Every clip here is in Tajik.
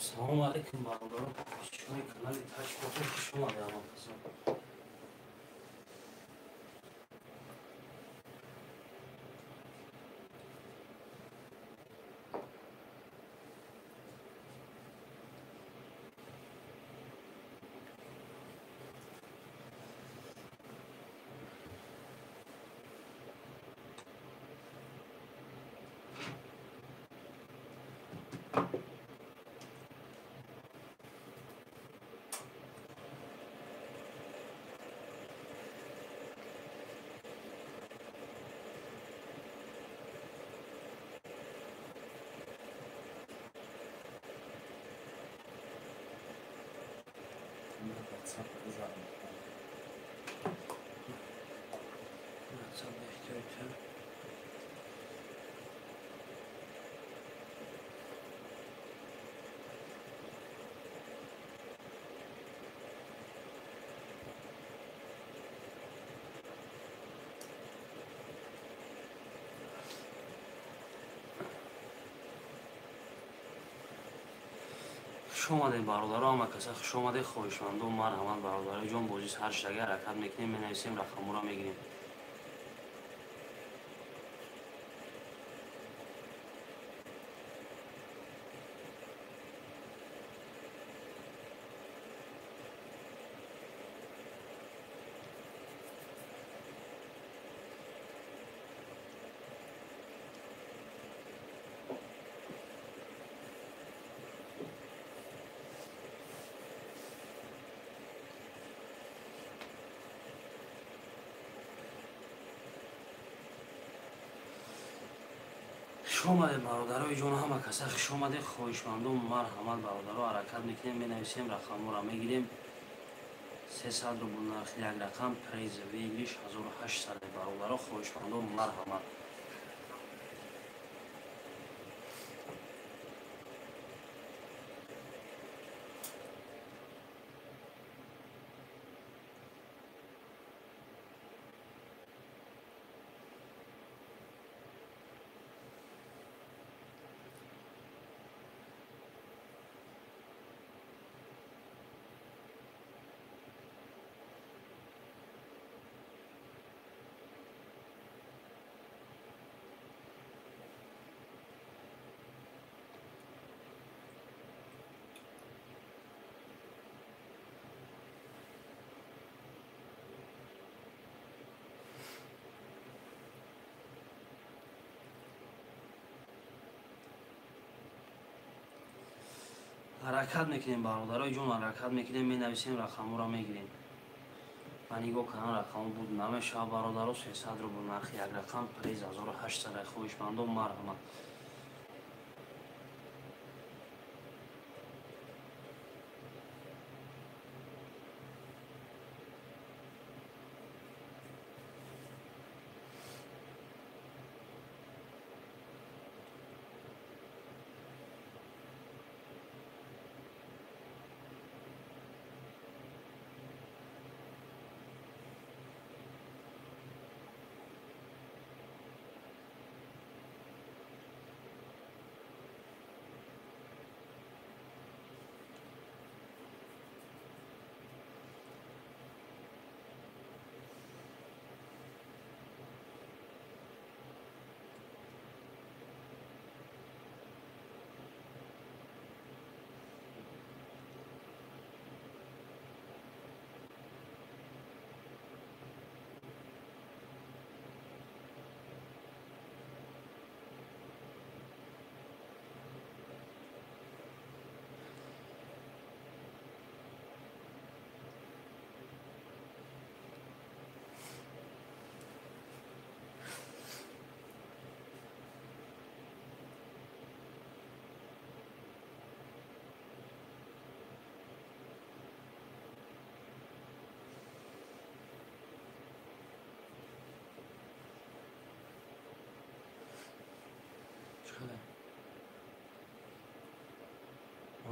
Салому алейкум, бародарон, подписчикони канали Таҷ Кофе, хуш омадед ҳамакасо. Хуш омадед, бародаро, ҳама каса хуш омадед, хоҳишмандо, марҳамат, бародарои ҷон, бозӣ сар шудага, ҳаракат мекунем, менависем, рақамҳоро мегирем. Хуш омадед, бародарои ҷон, ҳама каса хуш омадед, хоҳишмандо, марҳамат, бародаро, ҳаракат мекунем, менависем, рақамҳоро мегирем. 300 рубл нархи як рақам, приз выигрыш 1800, бародаро, хоҳишмандо, марҳамат. Ҳаракат мекунем, бародарои ҷон, ҳаракат мекунем, менависем, рақамҳоро мегирем. Ба нигоҳ кардан рақамҳо буд намешавад, бародаро, 300 рубл нархи як рақам, приз 1800, хоҳишмандо, марҳамат.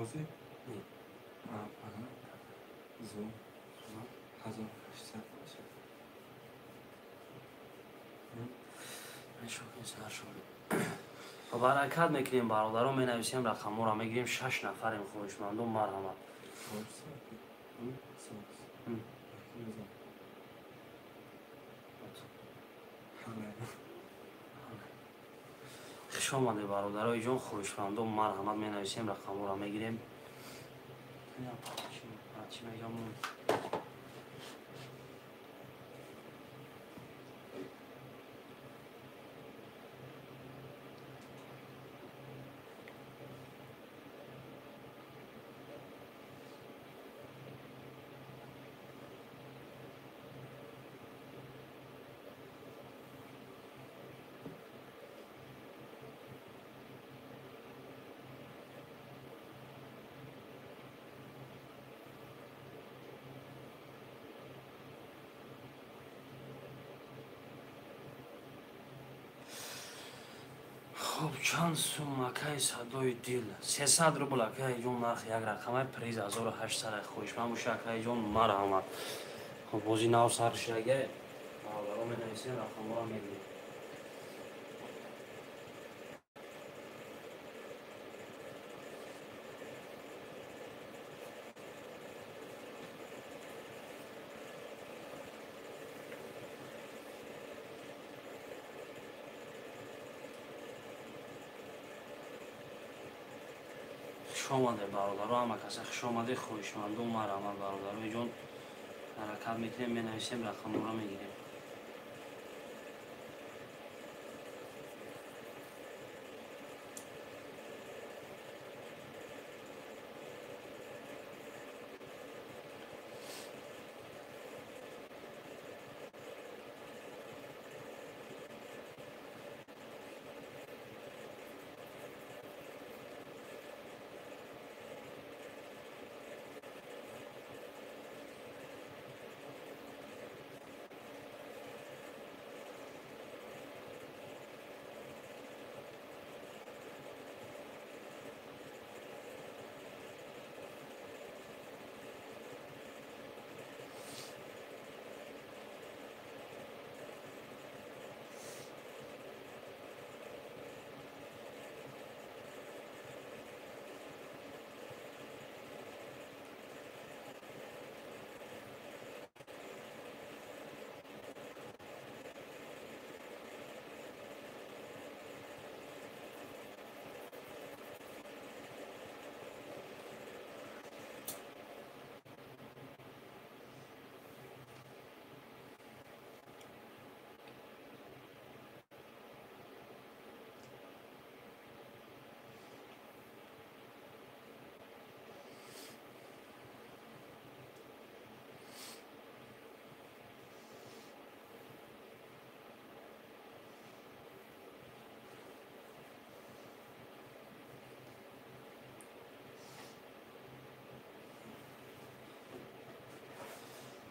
Бозӣ? Не. Ага. Зо. 1800 бошад. Шокин сар шуд. Ҳаракат мекунем, бародаро, менависем, рақамҳоро мегирем. Шаш нафарем, хоҳишмандон, марҳамат. Хуш омадед, бародарои ҷон, хоҳишмандон, марҳамат, менависем, рақамҳоро мегирем. Чӣ мегам? Хуб, чанд сум, акай садои дил? 300 рубл, акай ҷон, нарх як рақамай, приз 1800. Хоҳишманд боша, акай ҷон, марҳамат. Хуб, бози нав сар шудага, бародаро, менависем, рақамҳоро мегирем. Хуш омаде, бародаро, ҳама каса хуш омаде, хоҳишмандон, марҳамат, бародарои ҷон, ҳаракат мекунем, менависем, рақамҳоро мегирем.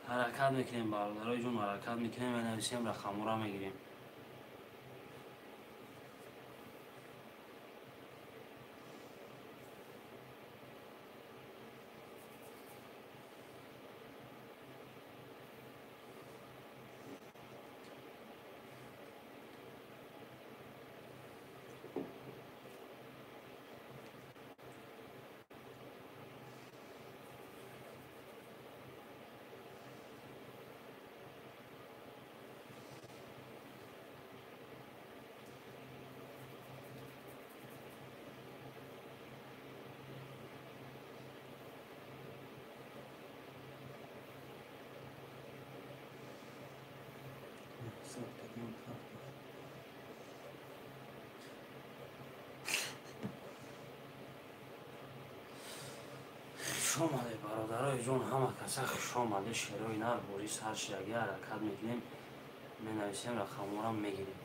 Ҳаракат мекунем, бародарои ҷон, ҳаракат мекунем, менависем, рақамҳоро мегирем. Хуш омаде, бародарои ҷон, ҳама каса хуш омаде. Шерои нар бозӣ сар шидаги, ҳаракат мекунем, менависем, рақамҳоро мегирем.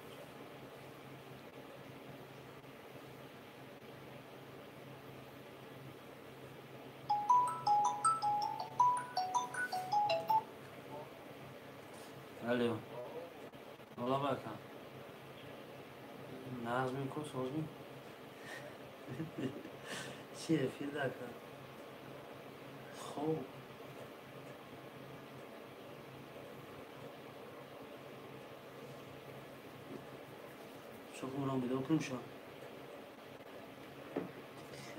Алло, ола ака, нағзми ку, созми? Чи эфирда, ака? Хоб, чокумрон бедор кунем шо.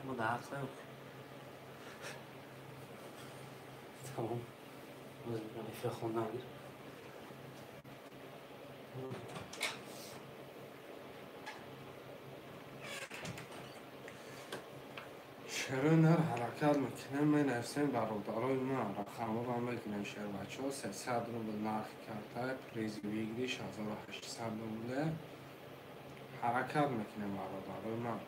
Мо да ақла тамом. Эфир хондан гир. Чаро нар ҳаракат мекунем, менависем бародарои ман, рақамҳоро мегирем шербачаҳо. 300 рубл нархи картаи, призи выигрыш 1800 рубле. Ҳаракат мекунем бародарои ман.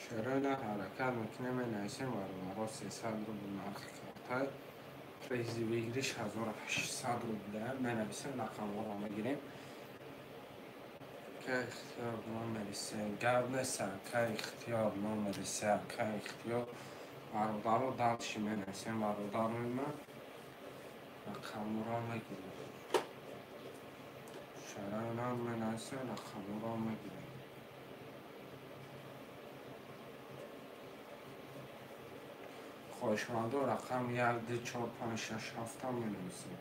Чаро нар ҳаракат мекунем, менависем бародаро, 300 рубл нархи картай, призи выигрыш 1800 рубле. Менависем, рақамҳоро мегирем. Кай ихтиёр номери се, гап нест, кай ихтиёр номери се, кай ихтиёр. Бародаро дальше менависем бародарои ман, рақамҳоро мегирем. Чаро нар менависем, рақамҳоро мегирем. Хоҳишмандо рақам 1, 2, 4, 5, 6, 7 менависем.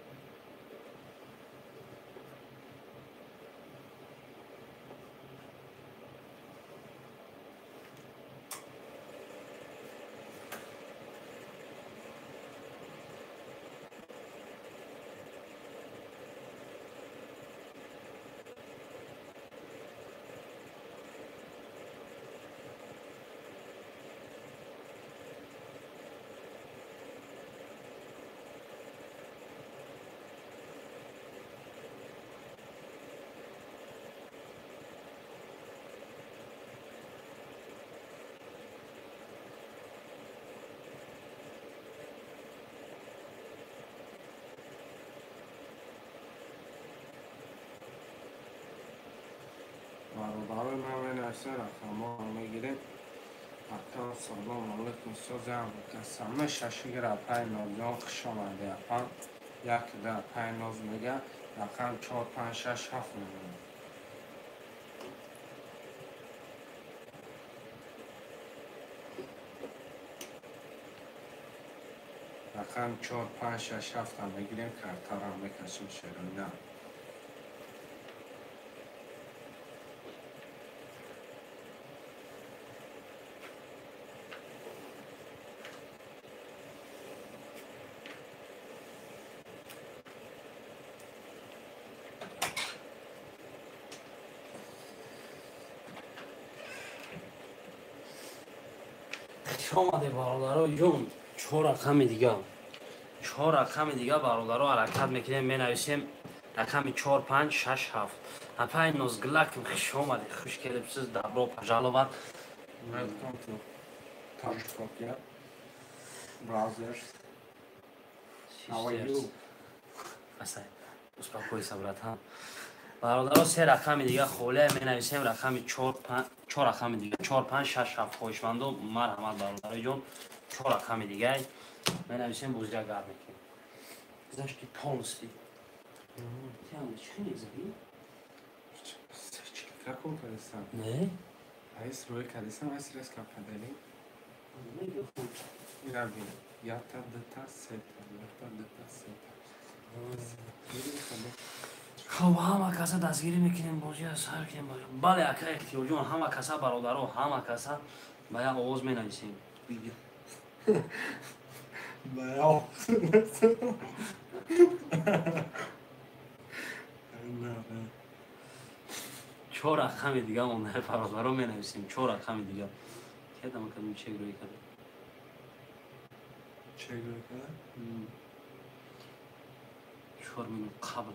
Бародарои ман менависем, рақамҳоро мегирем. Ака салом алейкум, созам касама шашигир апай Нозҷон, хуш омадӣ апа. 1, 2 апай Ноз мега, рақам 4, 5, 6, 7 мегӯям. Рақам 4, 5, 6, 7 мегирем, картаро мекашем шероина. Омаде бародаро ҷон, чор рақами дига, чор рақами дига бародаро ҳаракат мекунем, менависем рақами 4, 5, 6, 7. Апай Нозгулаким, хуш омадед, хуш келибсиз, добро пожаловать. Welcome to Tajtopia Brothers. How are you? Асай, успокойся, братан. Бародаро се рақами дига холия менависем, рақами 4, 5, чор рақами дига 4, 5, 6, 7. Хоҳишмандо марҳамат бародарои ҷон, чор рақами дига менависем, бозия гап мекунем. Гузашти полностью. Чӣ мегзарӣ? Какой кадисам? Не? Айс рӯи кадисам, айс рез кападели. Ира бин. Якта, дута, сета, якта, дута, сета. Хоб, ҳама каса дастгирӣ мекунем, бозия сар кунем. Бале, ака Ихтиёрҷон, ҳама каса бародаро, ҳама каса ба як овоз менависем. Ба як овоз менависем. Чор рақами дига монда бародаро менависем, чор рақами дига. Кедам кадом чек рӯй карда? Чек рӯй карда? 4 минут қабл.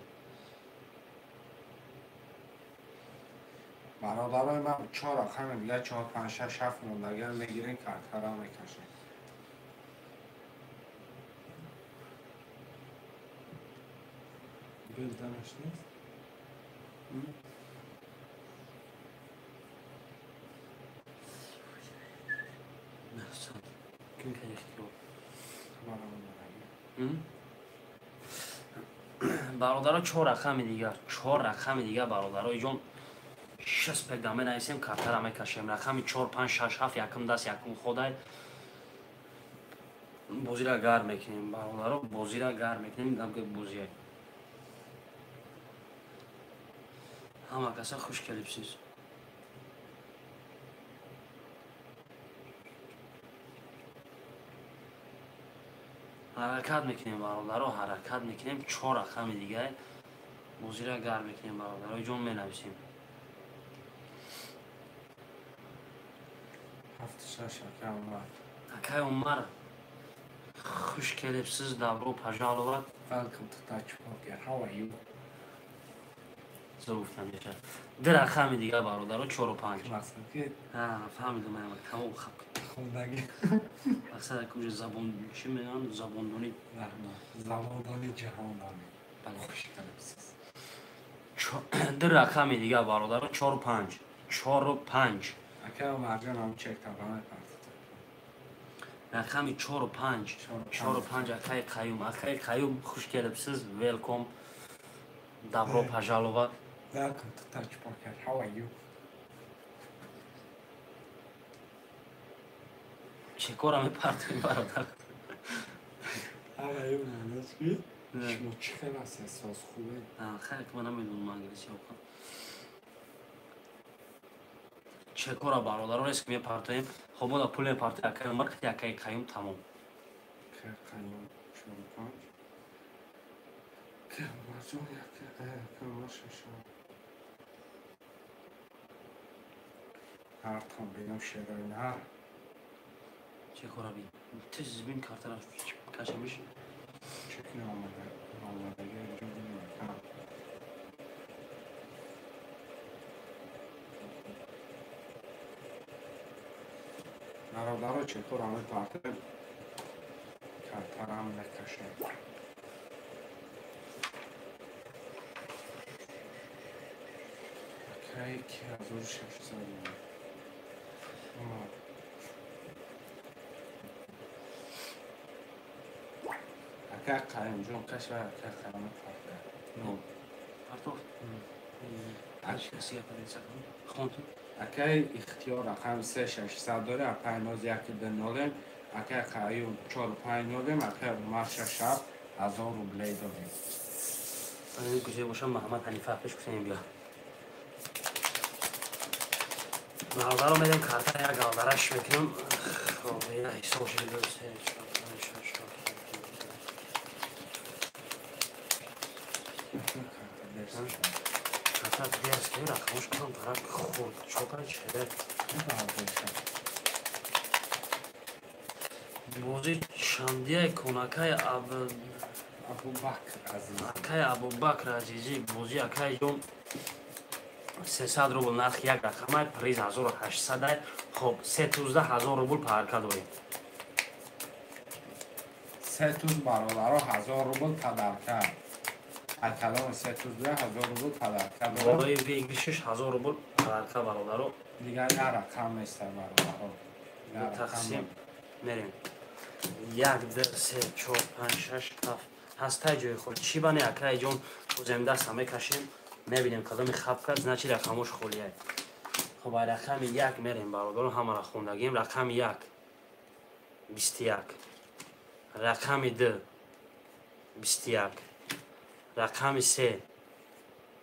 Бародарои ман, чор рақами дига 4, 5, 6, 7 мондагиро мегирем, картаро мекашем. Гӯзданаш нест? Бародаро чор рақами дигар, чор рақами дигар бародаро иҷон шаст пега менависем, картара мекашем. Рақами 4 5 6 7 якум даст якум ходай. Бозира гар мекунем бародаро, бозира гар мекунем, дамки бозия. Ҳама каса хуш келибсиз. Ҳаракат мекунем бародаро, ҳаракат мекунем. Чор рақами дигар бозира гар мекунем бародаро, иҷон менависем. 7-6 акай Умар. Акай Умар, хуш келибсиз, добро пожаловать. Welcome to Touch Poker. How are you? Зур гуфтам меша. Ду рақами дигар бародаро, 4 5. Фаҳмидам, тамом хаб. Хондаги. Мақсад ки уже забон чӣ мегӯянд? Забондонӣ. Забондонӣ ҷаҳондонӣ. Хуш келибсиз. Ду рақами дигар бародаро, 4 5. 4 5. Акай Умарҷон ҳам чек табана партид. Рақами 4 5. 4 5 акай Қаюм. Акай Қаюм, хуш келибсиз. Welcome. Добро пожаловать. Welcome to Touch Poker. How are you? Чекора мепартоем бародар. How are you, манаски? Шумо чӣ хел ҳастед? Соз хубе? Хайр, ки ман намедонам англисӣ оқа. Чекора бародаро реск мепартоем. Хоб мода пул мепартоем. Акай Умар, акай Қаюм тамом. Акай Қаюм 4 5. Акай Умарҷон акай Умар 6. Ҳартон бинам шерои нар. Чекора бин. Тез бин картара кашамиш. Чек наомада. Наомадаги ҷо бинам ака. Бародаро чекора мепартем. Картарам мекашем. Акай ки 1600. Умар. Акай Қаюмҷон кашва, акай Қаюм парта. Ну. Партов. Акай Акай ихтиёр рақами 3 600 дорем, акай ноз 1 2 нолем, акай Қаюм 4 5 нолем, акай Умар 6 7 1000 рублей дорем. Ин куҷое бошам Маҳаммад Ҳанифа пеш кунем бия. Бародаро медем карта як галдараш мекунем. Хоб, я ҳисоб шуд 2 3 4 5 6 7 8. Карта дерс ки рақамош кам тарак хурд чока чеда. Бозӣ чандия кун акай Абубакр Азизӣ. Акай Абубакр Азизӣ бозӣ акай ҷон 300 рубл нарх як рақамай, приз 1800. Хоб, 3 1000 рубл подарка дорем. Се туз бародаро 1000 рубл подарка. Акалон се туз 1000 рубл подарка дорем. Болои выигрыш ш 1000 рубл подарка бародаро. Дигар я рақам неста бародаро. Тақсим мерем. 1 2 3 4 5 6 7 ҳастай ҷои худ. Чӣ бане акай ҷон бозем даста мекашем, мебинем кадоми хаб кард, значит рақамош холияй. Хоб, ай рақами як мерем бародаро, ҳамаро хондагем. Рақами як 21, рақами ду 21, рақами се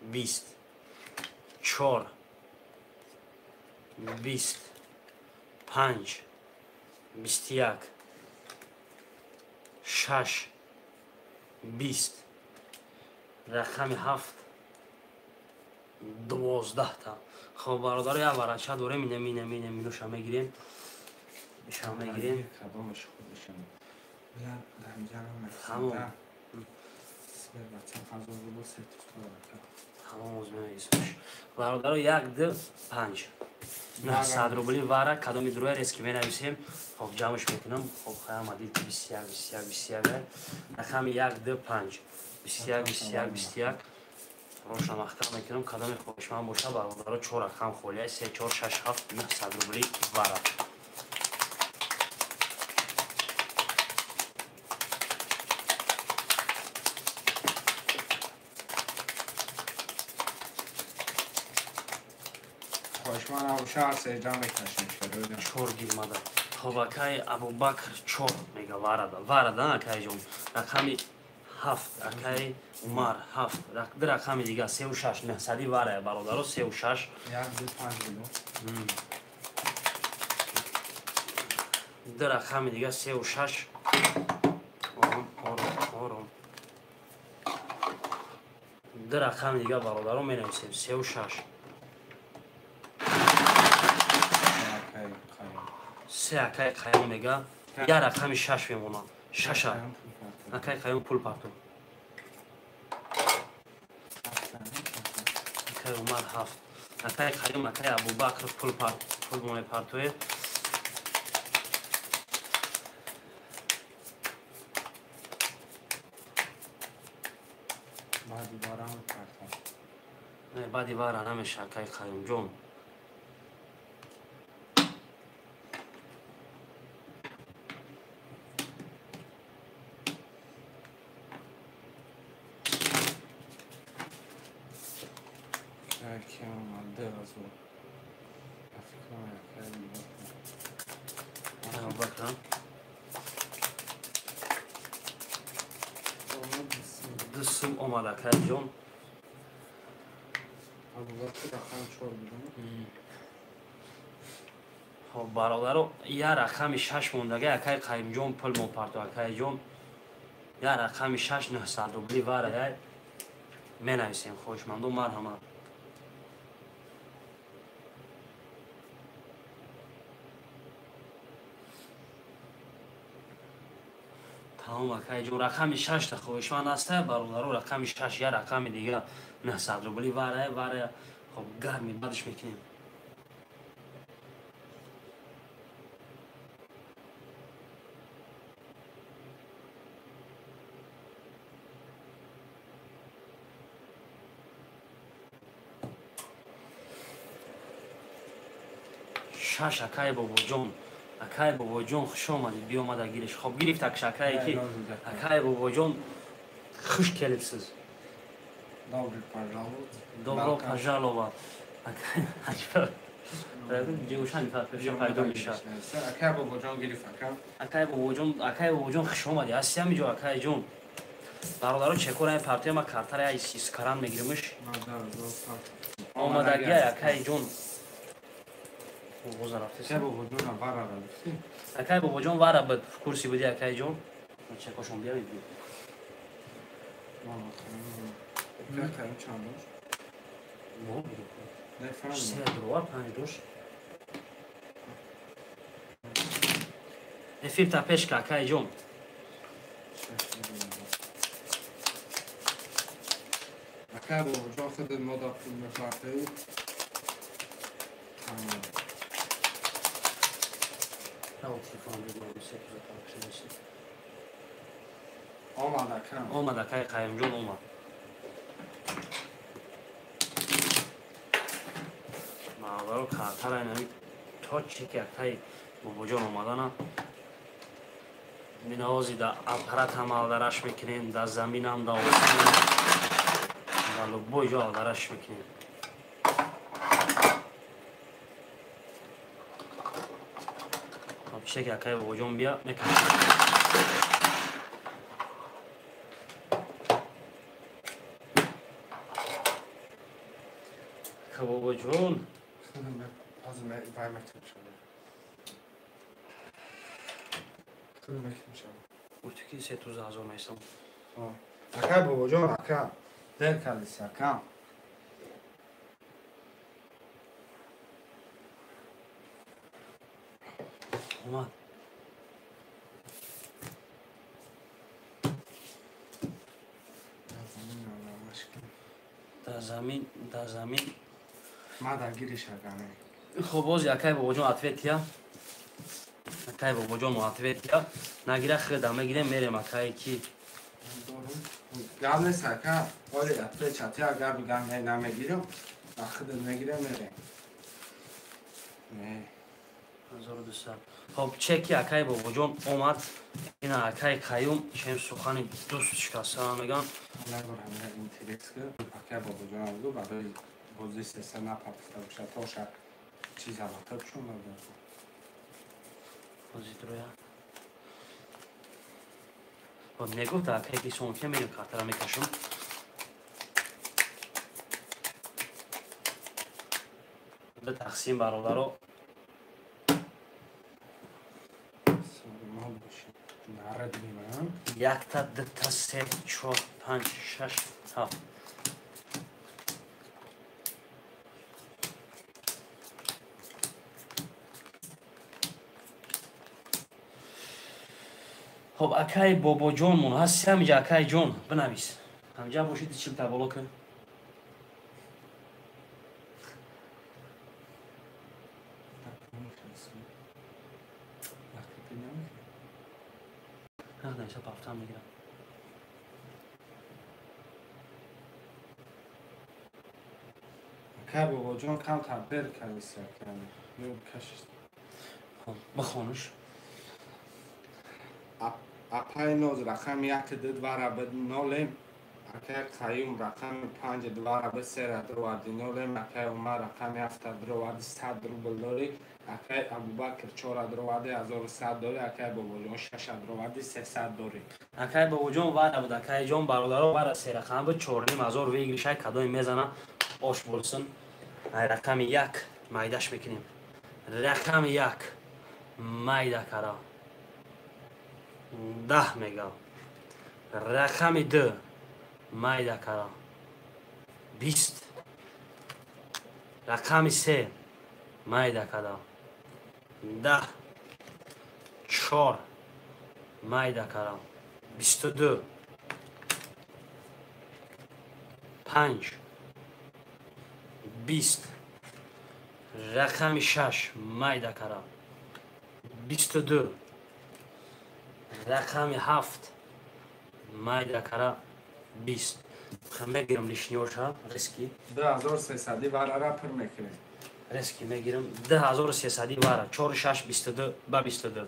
20, чор 20, панҷ 21, шаш 20, рақами ҳафт 12та. Хоб бародаро, як варача дорем, ина мина мина минуша мегирем, иша мегирем. Кадомаш худашам. Тамом. 1000 рубл се туз подарка. Тамом, озмеисош. Бародаро, як ду панҷ 900 рубли вара кадоми дуруя резки менависем. Хоб, ҷамъш мекунам. Хоб, хаям адид 21 21 21 рақами як ду панҷ 21 21 21 рошна махтам мекунам. Кадоми хоҳишманд боша бародаро, чор рақам холия 3 4 6 7 900 рубли вара. Хоҳишманд набоша, ҳар сеҷа мекашем. Чор гирмада. Хоб, акай Абубакр чор мега варада. Варада, акайҷон. Рақами ҳафт, акай Умар ҳафт. Ду рақами дига сеу шаш, нӯҳсади варая, бародаро, сеу шаш. Як, ду, панҷ било. Ду рақами дига сеу шаш. Ором, ором, ором. Ду рақами дига, бародаро, менависем сеу шаш. Се акай Қаём мега, як рақами шаш мемонад. Шаша. Акай Қаём пул парту. Акай Умар ҳафт. Акай Қаём, акай Абубакр пул пул мепартуе. Баъди вара мепартам. Не, баъди вара намеша, акай Қаёмҷон. Ду сум омад, акайҷон. Хоб, бародаро, як рақами шаш мондага, акай Қаимҷон пул мопарту, акайҷон. Як рақами шаш, 900 рубли вара менависем, хоҳишманду марҳамат. Тамом, акайҷон, рақами шашта хоҳишманд аста, бародаро, рақами шаш, як рақами дига 900 рубли варая, варая. Хоб, гарми бадш мекунем. Шаш, акай Бобоҷон. Акай Бобоҷон, хуш омадед, биомада гириш. Хоб, гирифт акш акае ки. Акай Бобоҷон, хуш келибсиз. Добро пожаловать. Добро пожаловать. Пайдо мешавад. Акай Бобоҷон гирифт, ака. Акай Бобоҷон, акай Бобоҷон, хуш омадӣ. Ҳасти ҳамиҷо, акайҷон. Бародаро, чекора партия ма картара искаран мегиримш. Омадагия, акайҷон. Акай Бобоҷон вара буд, в курсе буди, акайҷон. Чекошон бия мебинем. Се доллар, панҷ дош. Эфир та пешка, акайҷон. Акай Бобоҷон худат мо да пул мепартоӣ. Омад, ака. Омад, акай Қаимҷон, омад. Бародаро, картара инами то чеки акай Бобоҷон омадана. Бинаози да аппарат ҳам алдараш мекунем, да заминам, да осмон, да любой ҷо алдараш мекунем. Чеки акай Бобоҷон бия мекашем. Ака Бобоҷон. Гуфти ки се туза ҳазор меистам. Ака Бобоҷон, ака, дер кардиси, ака. Омад. Дар замин, дар замин. Ма дар гириш, ака. Хоб, бози акай Бобоҷон ответия. Акай Бобоҷон ответия. Нагира худа мегирем, мерем акай ки. Гап нест, ака. Оли ответ чати, агар бигам намегирам, худа мегирем, мерем. Не. 1200. Хоб, чеки акай Бобоҷон омад. Ина акай Қаюм, чем сухани дӯст шикаста меган. Интерес ки акай Бобоҷон буду барои бозии сеса напартофта бошад, тоша Чиз алоқа чун надорад. Ҳозир хоб негуфт акае ки сомфия мерем картара мекашам. Ду тақсим бародаро. Якта, дута, се, чор, панҷ, шаш, ҳафт. Хоб, акаи бобоҷонмон ҳасти ҳамиҷа, акаи ҷон, бинавис. Ҳамиҷа бошид, чилта боло кун. Акаи бобоҷон камтар дер кардист, кашиш. Хоб, бихонуш. Апаи ноз рақами як ду двара б нолем, акаи Қаюм рақами панҷ двара б сера дроварди нолем, акаи Умар рақами ҳафта дроварди 100 рубл дорӣ, акаи Абубакр чора дроварди 1100 дорӣ, акаи бобоҷон шаша дроварди 300 дорӣ. Акаи бобоҷон вара буд, акаи ҷон бародаро вара се рақам буд, 4500 выигрышай кадоме мезана ош бурсын. Ай рақами як майдаш мекунем. Рақами як майда кара. 10 мега. Рақами ду майда кара. 20. Рақами се майда кара. 10. 4 майда кара. 22. 5. 20. Рақами 6 майда кара. 22. Рақами 7 майда кара 20. Мегирам лишниёша риски. 2300 варара пур мекунем. Риски мегирам 2300 вара 4 6 22 ба 22.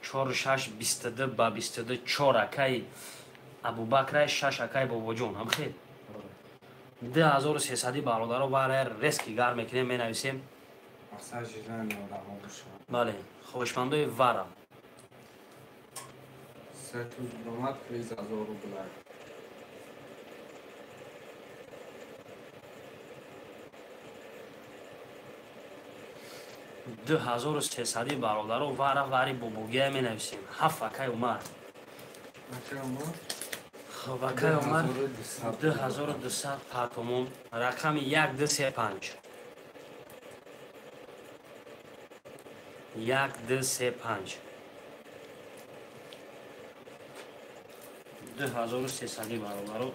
4 6 22 ба 22 4 акаи Абубакрай 6 акаи бобоҷон ҳам хел. 2300 бародаро вара риски гар мекунем, менависем. Бале, хоҳишмандои вара. Се туз бромад приз 1000 рубл. 2300 бародаро вара вари бобогия менависем. 7 акаи Умар. Акаи Умар? Хоб, акаи Умар 2200 партомон. Рақами 1 2 3 5. 1 2 3 5. 2300 бародаро.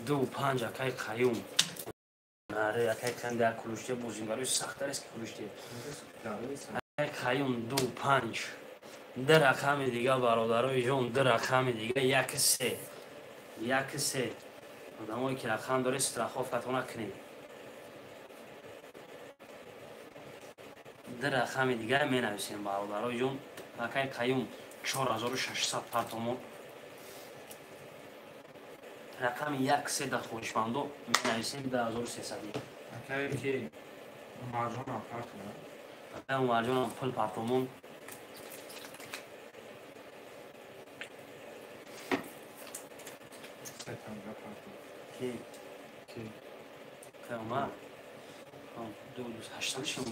2 5 акаи Қаюм. Аре, акаи Қаюм дар кулуште бозингарои сахттар аст ки кулуште. Акаи Қаюм 2 5. Ду рақами дига бародарои ҷон, ду рақами дига 1 3. 1 3. Одамое ки рақам доред страховкатона кунед. Ду рақами дига менависем бародарои ҷон. Акаи Қаюм 4600 партомон. Рақами 1 3 дар хоҳишмандо менависем 2300. Акаи ки Умарҷонам партомон. Акаи Умарҷонам пул партомон. Ки? Ки? Акаи Умар? 2 8 шуд.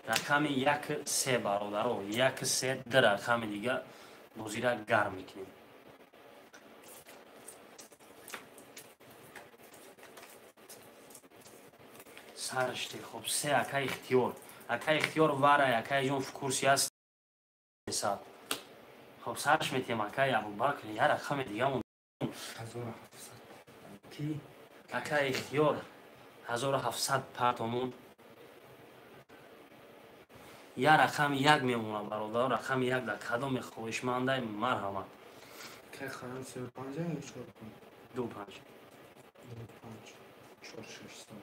Рақами 1 3 бародаро, 1 3 ду рақами дига бозира гарм мекунем. Сариште, хоб, се акаи Ихтиёр. Акаи Ихтиёр варай, акаи ҷон в курси аст. Хоб, сарш метиҳем акаи Абубакр, як рақами дигамон. 1700. Ки? Акаи Ихтиёр 1700 партомон. Я рақами як мемонад бародар, рақами як дар кадоме хоҳишмандай марҳамат. Акай хаям 35 ё 45? 25. 25. 4600.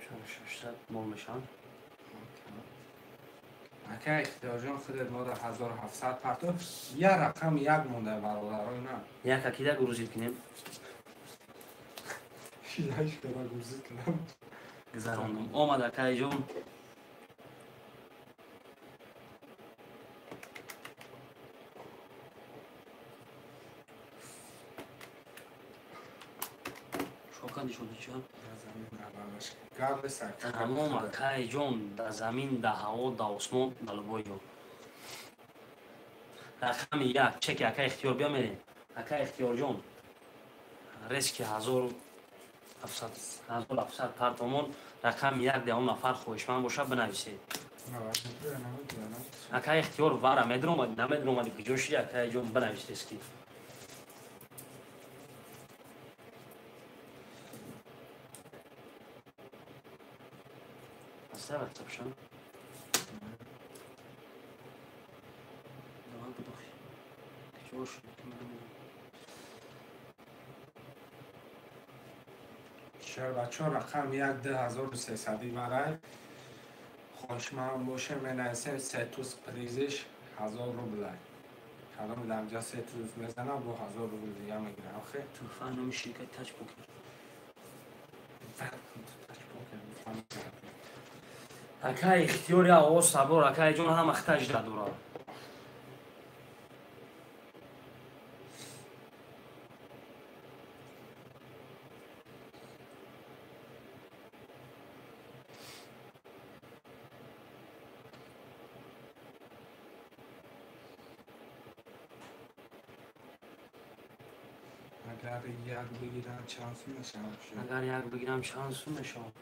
4600 мол мешаванд. Акай Ихтиёрҷон, худет мода 1700 партов. Я рақам як монда, бародарои ман. Як акида грузит кунем. Шилаш кара грузит кунам. Гузарондум. Омад, акайҷон. Шоканди шуди ча? Тамом, акайҷон, да замин, да ҳаво, да осмон, да любой ҷо. Рақами як, чеки акай Ихтиёр биё мерем. Акай Ихтиёрҷон, резки 1700 партомон, рақами як де он нафар хоҳишманд боша, бинависед. Акай Ихтиёр, вара медиромади, намедиромади, куҷо шиди, акайҷон, бинавис резки. Ватсапшан. Давай будохи. Куҷо шуди? Шербачо, рақам як 2300 барай. Хоҳишманд боше, менависем, се туз призиш 1000 рублай. Кадом дамҷа се туз мезанам, бо 1000 рубл дига мегирам. Охе? Туҳфа номи ширкати Тач Покер. Акай Ихтиёр, я оғоз сабор, акай ҷон, ҳама хитажда дора. Агар як бигирам, чанд сум мешавад? Агар як бигирам, чанд сум мешавад?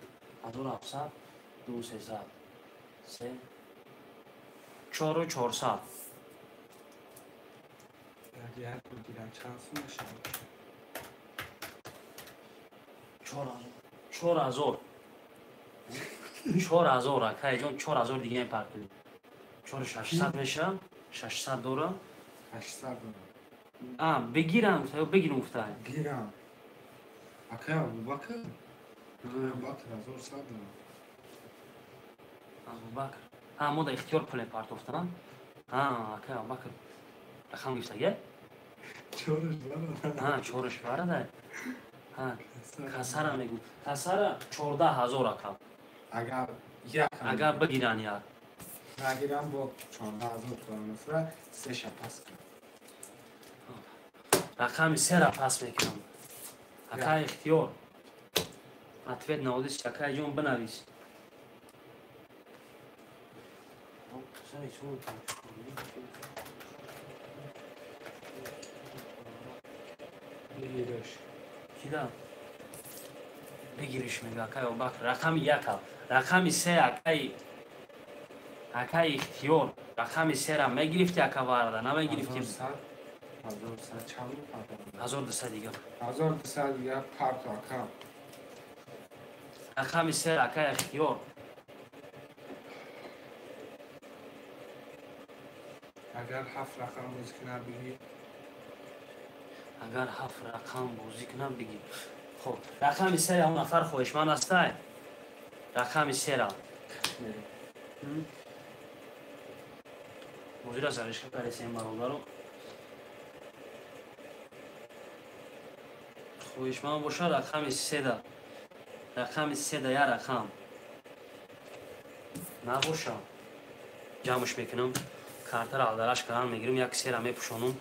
1700, ду сесад, се, чору чорсад. Як бигирам, чанд сум мешавад? 4000. 4000. 4000, акайҷон, 4000 дига мепартонем. 4600 мешавад, 600 дорам. 800 дорам. А, бигирам, ё бигирам гуфта. Гирам. Акай Абубакр? Абубакр 1100 дорам. Абубакр. А, мо да Ихтиёр пул мепартофтам. А, акай Абубакр. Рақам гирифтага? Чораш барада. А, чораш барада. А, касара мегӯ. Касара 14 000, ака. Агар як Агар бигиран як. Нагирам, бо 14 000 томан мефура, сеша пас кун. Рақами сера пас мекунам. Акай Ихтиёр. Ответ на одис, акай ҷон, бинавис. Сари сон. Бигираш. Кида? Бигириш мега, акай Абубакр. Рақами яка. Рақами се, акай Ихтиёр. Рақами сера мегирифти, ака варда, намегирифти? 1100 чанд партов? 1200 дига. 1200 дига партов, ака. Рақами се, акай Ихтиёр. Агар ҳафт рақам бозӣ кунад, бигӣ. Агар ҳафт рақам бозӣ кунам, бигӣ. Хоб, рақами сера он нафар хоҳишманд ҳастай? Рақами сера. Бозира заришка каресем, бародаро. Хоҳишманд боша, рақами седа. Рақами седа я рақам. Набоша. Ҷамъш мекунам. Картаро алдараш кардан мегирам, як сера мепӯшонам.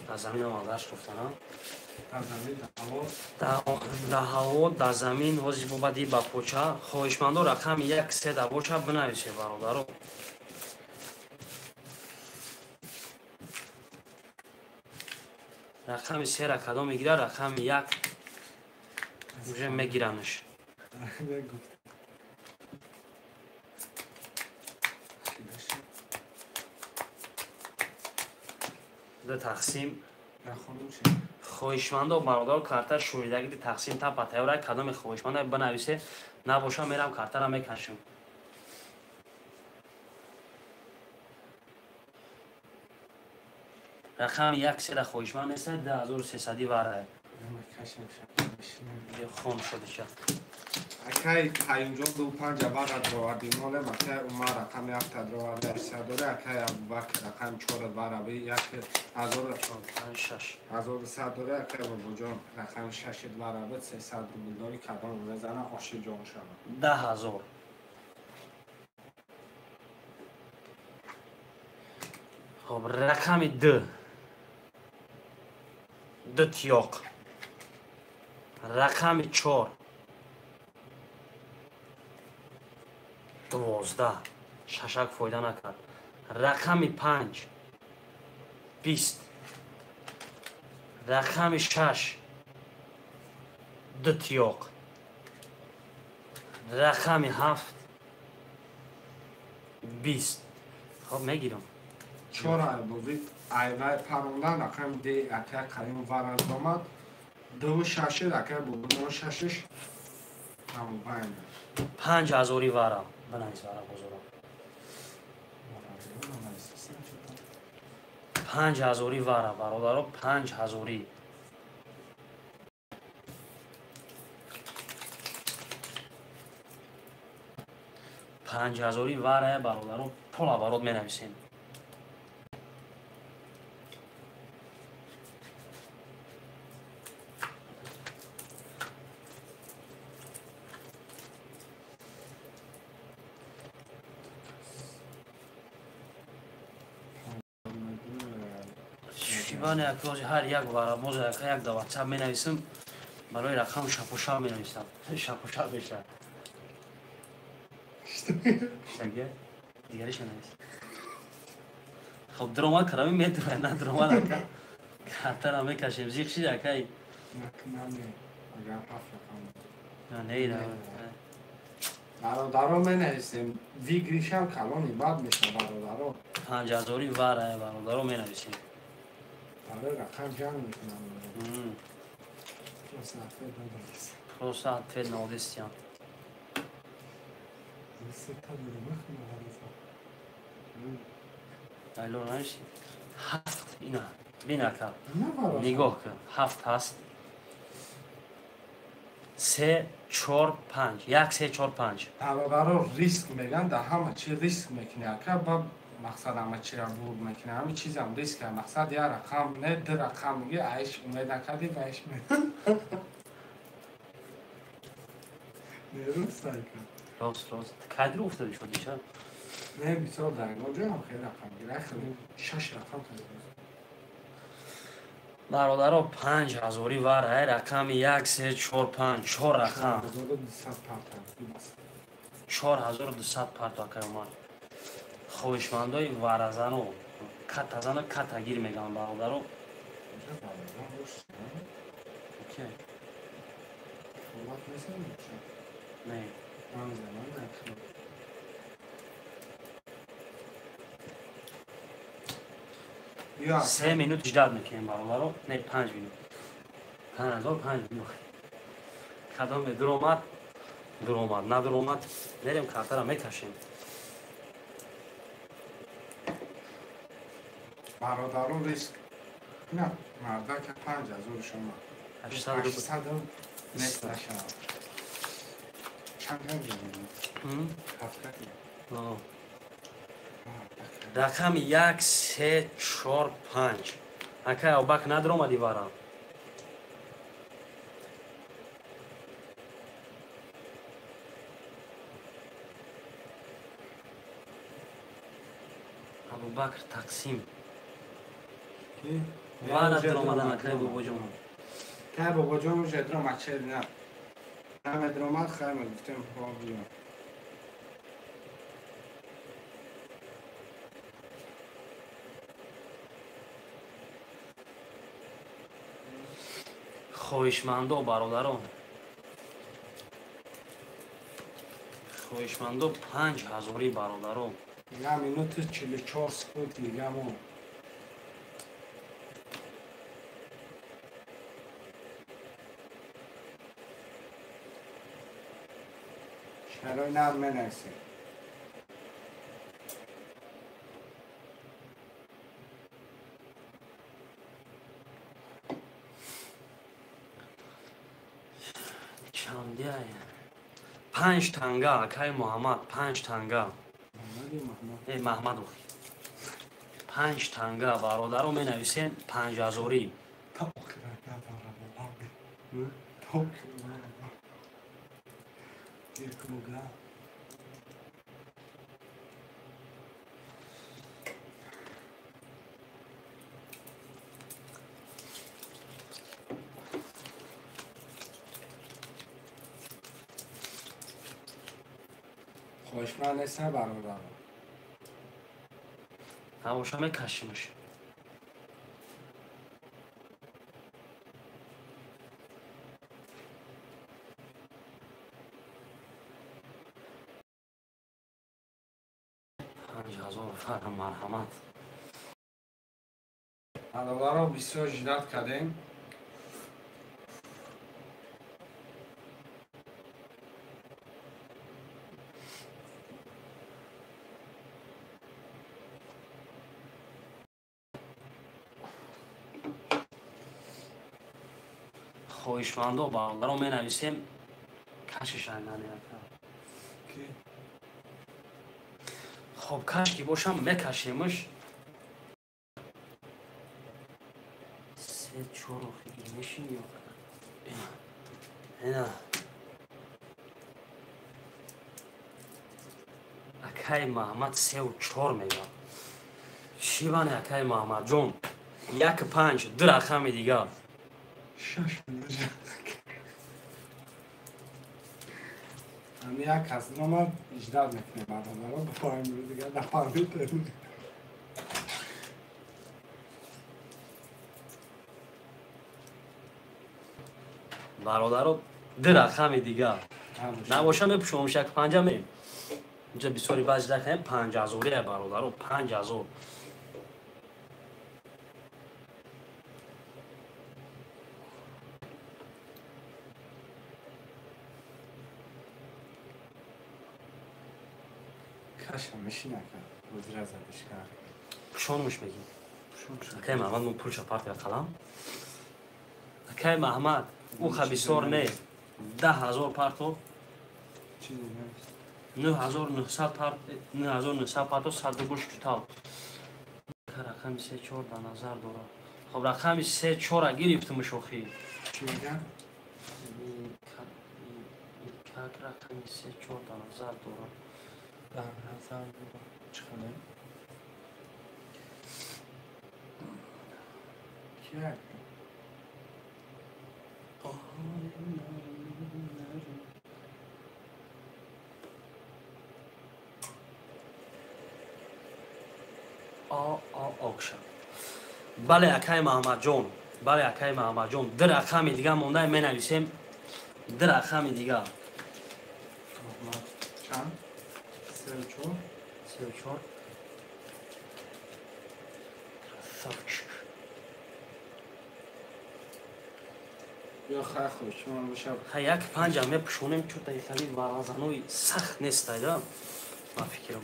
Дар замин омадааш гуфтанам. Дар замин, дар ҳаво. Дар ҳаво, дар замин, ҳозир бобади ба поча. Хоҳишмандо, рақами як седа боша, бинависе, бародаро. Рақами сера кадом мегирад, рақами як уже мегиранаш. Ду тақсим. Хоҳишмандо бародар карта шӯридаги тақсим тапа тайёра кадоме хоҳишманда бинависе, набоша мерам картара мекашам. Рақами як сера хоҳишманд нест, 2300 вара. Хом шудиша. Акай Қаюмҷон ду панҷа вара дроварди молем, акай Умар рақами ҳафта дроварди ҳаштсад дора, акай Абубакр рақами чор вара би як ҳазору сад дора, акай Бобоҷон рақами шаш вара би 300 рубл дори, кадом мезана оши ҷон шава. 10 000. Хоб, рақами д. Ду тиёқ. Рақами чор. 12. Шашак фойда накард. Рақами панҷ. 20. Рақами шаш. Ду тиёқ. Рақами ҳафт. 20. Хоб, мегирам. Чор айбозӣ айвай парондан рақами д акай Қаюм вара омад. Дуву шаши акай Бобоҷон шашиш тамобайн. 5000 вара. Бинавис вара бозоро. 5000 вара бародаро, 5000. 5000 вара бародаро, пула барод менависем. Ҳар як варабоз як да ватсап менависам, барои рақам шапушав менависам. Шапушав мешавад. Дигариш менавис. Хоб, дромад карами метавад, на дромад ака. Картара мекашем, зиқ шид акай. Не, бародаро менависем, выигрыш ам калони бад мешавад бародаро. 5000 вара бародаро менависем. Барои рақам ҷанг мекунам. Просто ответ надодистиям. Айло нависи. Ҳафт ина. Бин ака. Нигоҳ кун. Ҳафт ҳаст. Се, чор, панҷ. Як, се, чор, панҷ. Бародаро риск меган, дар ҳама чи риск мекунӣ ака, ба мақсад ҳама чира бурд мекунӣ, ҳами чизам риск а, мақсад як рақам не, ду рақам меги, айш умед накардӣ, ба айш Нерост ака. Рост, рост. Кайдро уфтади шуди ша? Не, бисёр дар ягон ҷой ҳам хеле рақам гира, хеле шаш рақам кардем. Бародаро 5000 вара, рақами як, се, чор, панҷ, чор рақам. 4200 парто акай Умар. Хоҳишмандои варазану катазану катагир мегӯям бародаро. Окей. Не. Се минут ждать мекунем бародаро, не 5 минут. 5000 5 минут. Кадоме дуромад, дуромад, надуромад, мерем картара мекашем. Бародаро риск. На, мардака 5000 шума. 800 нест нашавад. Чанд ҳам ҳафта? Рақами як, се, чор, панҷ. Акай Абубакр надуромади вара. Абубакр тақсим. Вара дуромадан акай Бобоҷон. Кай Бобоҷон уже дуромад, чер на. Ҳама дуромад, хай ма гуфтем хо биё. Хоҳишмандо бародарон, хоҳишмандо 5000 бародарон. 1 минуту 44 секунд дигамо. Шарои нар менависем. Чандия? 5 танга, акай Муҳаммад, 5 танга. Э, Маҳмад охи. 5 танга бародаро менависем 5000. Хоҳишманд неста бародаро. Набоша мекашимаш. Фара марҳамат. Бародаро бисёр жидат кардем. Хоҳишмандо бародаро менависем кашишайнанеака. Хоб каш ки бошам мекашемш. 3 4 охи мешин ё ина. Акай Маҳмад 3 4 мега. Чӣ бане акай Маҳмадҷон? 1 5 ду рақами дигар. 6 Ами як кас номад иждат мекунем бародаро, ба поин дигар нафаҳмидем. Бародаро ду рақами дигар. Набоша мепӯшонам 1 5 ме. Инҷа бисёри баъзи рақам 5000 бародаро, 5000. Каша мешинака, ҳозира задишка. Пӯшонмуш мегим. Акай Маҳмад мо пулша партия қалам. Акай Маҳмад, уха бисёр не. 10000 парто. 9900 парт, 9900 парто 100 рубл шутал. Рақами 3 4 дар назар дорад. Хоб рақами 3 4 гирифтум шохи. Чӣ мегам? Как рақами 3 4 дар назар дорад. Дар назар дорад. Чӣ хеле? Кия? Окша. Бале акай Маҳмадҷон, бале акай Маҳмадҷон, ду рақами дига монда менависем. Ду рақами дига. Чанд? 3 4. 3 4. Красавчик. Ё хай хушман бошад. Хай 1 5 мепӯшонем, чӯта хали варазанои сахт нестай да. Ма фикрам.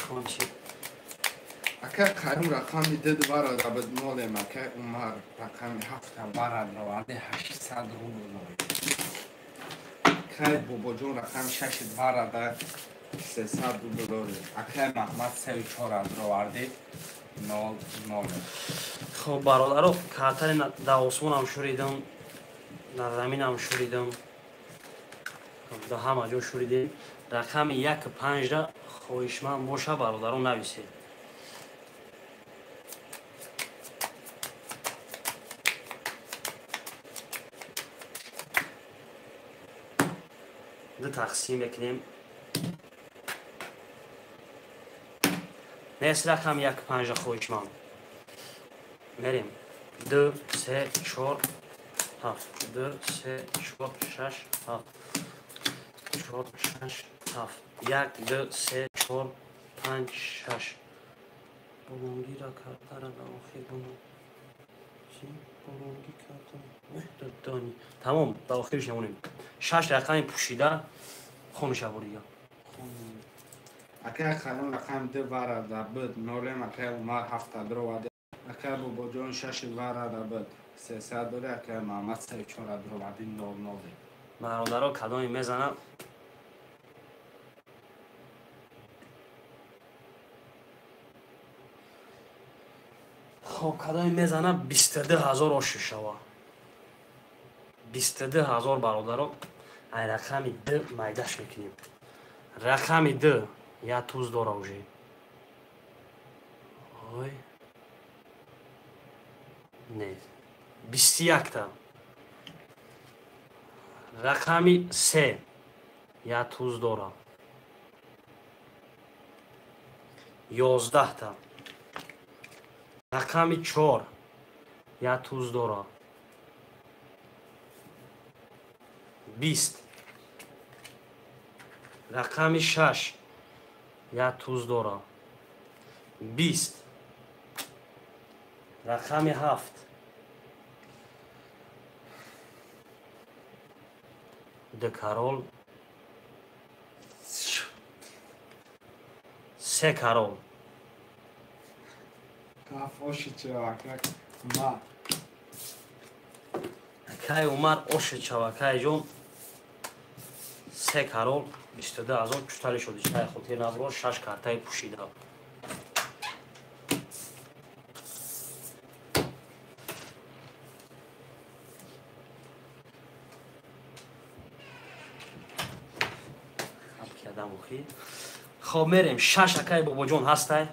Хончи. Ака қарим рақами 2 барад абад молем, ака Умар рақами 7 барад раварди 800 рубл дорем. Акай Бобоҷон рақами 6 барада 300 рубл дорем. Акай Маҳмад 3 4 раварди 0 0. Хоб бародаро, картари дар осмонам шуридам, дар заминам шуридам, дар ҳама ҷо шуридем. Рақами 1 5 ра хоҳишманд боша бародаро нависед. Ду тақсим мекунем. Нест рақами як панҷа хоҳишманд. Мерем. 2, 3, 4, 7. 2, 3, 4, 6, 7. 4, 6, 7. 1, 2, 3, 4, 5, 6. Болонгира картара да охир буно. Чи? Болонги карта. Тамом, да охириш намонем. 6 рақами пӯшида хонуша бурига. Акай халон рақами 2 варада буд, нолем акай Умар 7 дроваде. Акай Бобоҷон 6 варада буд, 300 доре, акай Муҳаммад 34 дровади 00. Бародаро кадоме мезанад? Хоб, кадоме мезанад 22 ҳазор оши шава. 22 ҳазор бародаро, ай рақами 2 майдаш мекунем. Рақами 2 я туз дора уже. Ой. Не. 21-та. Рақами 3 я туз дора. 11-та. Рақами 4 я туз дора. 20. Рақами 6 я туз дора. 20. Рақами 7. Ду карол. 3 карол. Акай Умар оши чавакай ҷон. 3 карол 22 ҳазор чутали шуд. Чай хотир набро 6 картаи пӯшида. Хоб мерем 6 акай Бобоҷон ҳастай.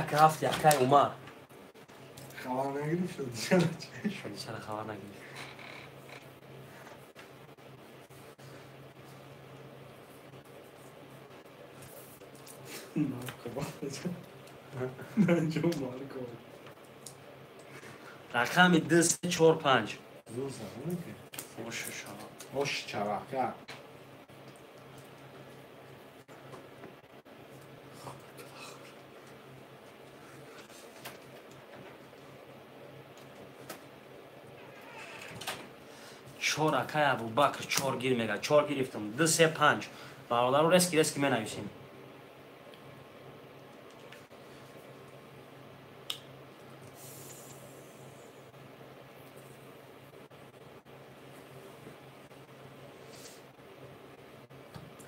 Як ҳафт якай Умар. Хабар нагирифт шуд. Чара хабар нагирифт? Рақами 2, 3, 4, 5. Ош чавака. Чор акай Абубакр 4 гир мега. 4 гирифтам. 2, 3, 5. Бародаро рески рески менависем.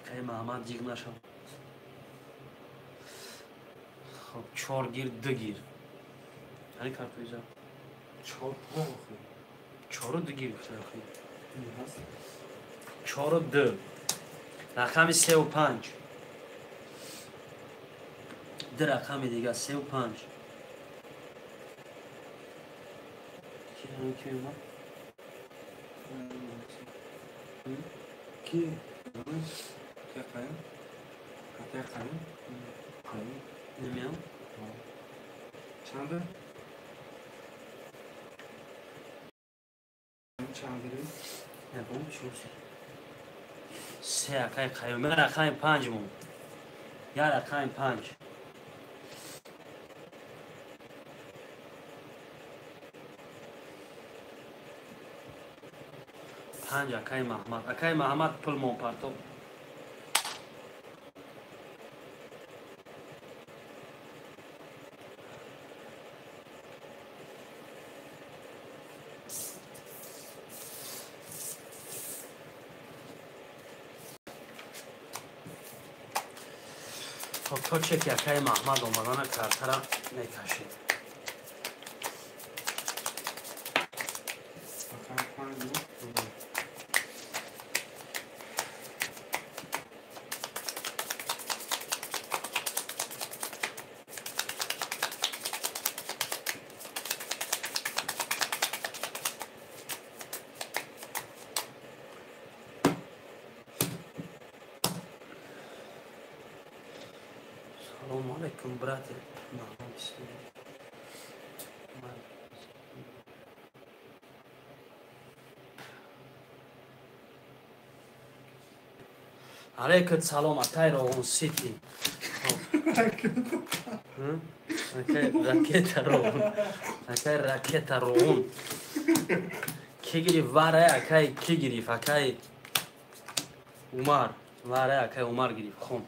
Акай Муҳаммад ҷиғ нашав. Хоб 4 гир 2 гир. Ани картоиза. 4 4 2 гир. 4 2. Рақами 3 5. Ду рақами дига 3 5. Ки ки ки ки қаем? Қаем. Намеам? Чанда? Чандри? Набом чӯси. 3 акай қаем. Ман рақами 5 мон. Я рақами 5. Панҷ акай Маҳмад. Акай Маҳмад пул мон партоб. Хоб то чеки акай Маҳмад омадана картара мекашед. Алейкум, брате. Алейкум салом, акай Роғун Сити. Акай ракета Роғун. Акай ракета Роғун. Ки гирифт варай, акай ки гирифт? Акай Умар. Варай акай Умар гирифт. Хом.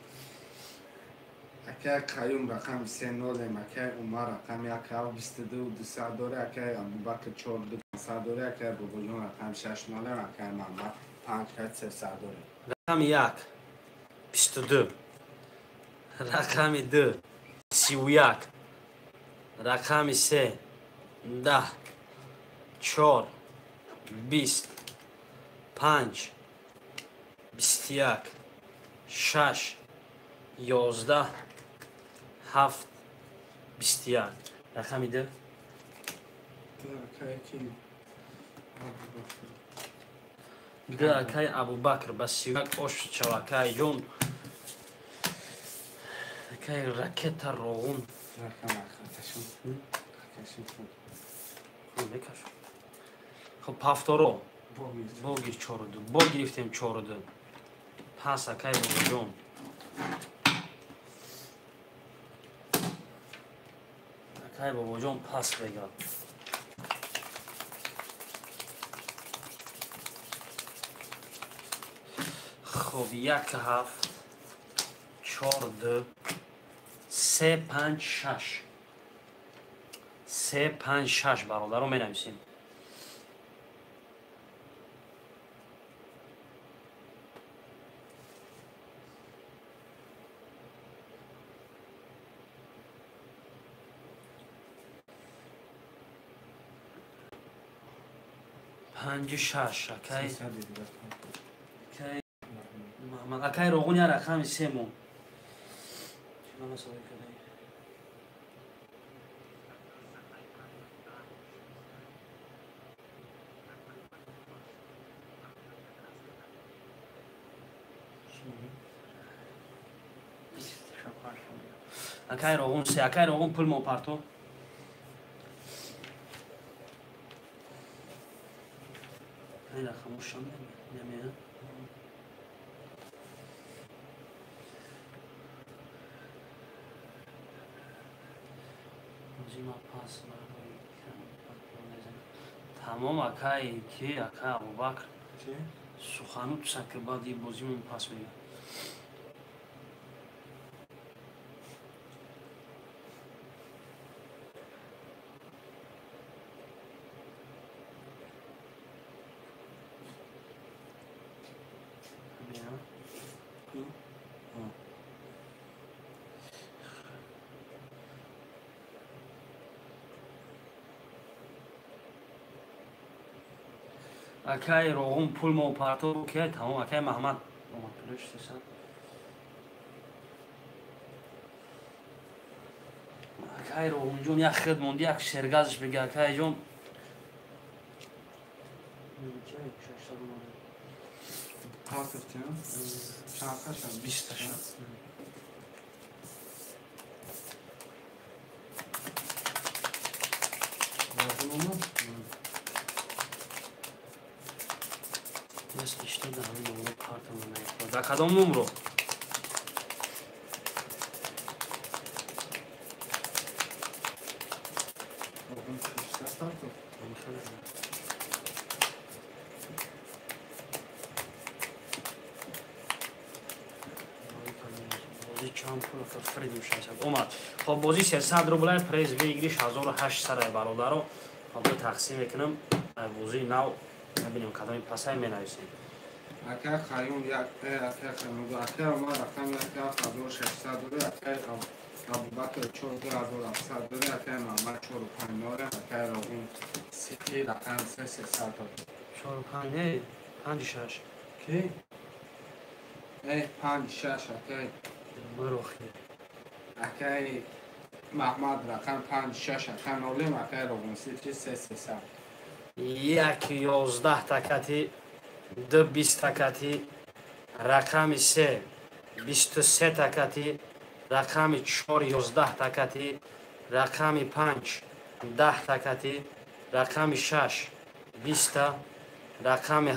Акай Қаюм рақами 3-0, акай Умар рақами 1 22 200 дора, акай Абубакр 4 2 500 дора, акай Бобоҷон рақами 6-0, акай Мамад 5 300 дора. Рақами 1 22, рақами 2 31, рақами 3 10 4 20 5 21 6 11 7 21. Рақами 2 2 акай Абубакр ба 31 ош чавакай ҷон. Акай ракета Роғун. Хоб, ҳафторо бо гир 4-2, бо гирифтем 4-2. Пас акай Бобоҷон. Акай Бобоҷон пас бегар. Хоб, 1 7 4 2 3 5 6 3 5 6 бародаро менависем. 5 6 акай акай Роғун я рақами 3 мон. Акай Роғун 3, акай Роғун пул мо парто. Рақамошам намея. Тамом акай ки акай Абубакр сухану тусакр баъди бозимон пас мега. Акай Роғун пул мо парто ки тамом. Акай Маҳмад омад пулаш 300. Акай Роғунҷон як хед монди, як шергазш бега акай ҷон. Да кадом номро? Омад. Хоб, бозӣ 300 рублай, приз выигрыш 1800 бародаро. Хоб, тақсим мекунам. Бозии нав набинем кадоми пасай менависем. Акай Қаюм як, акай Қаюм акай Умар рақами 1 7600 дора, акай Абубакр 4 2700 дора, акай Мамад 4 5 дора, акай Роғун Сити рақами 3 300 дора. 4 5 не, 5 6. Ки? 5 6 акай. Марохи. Акай Маҳмад рақам 5 6 акай 0, акай Роғун Сити 3 300. 1 11 такати, 2 20 такати, рақами 3 23 такати, Рақами 4 11 такати, рақами 5 10 такати, рақами 6 20 та, рақами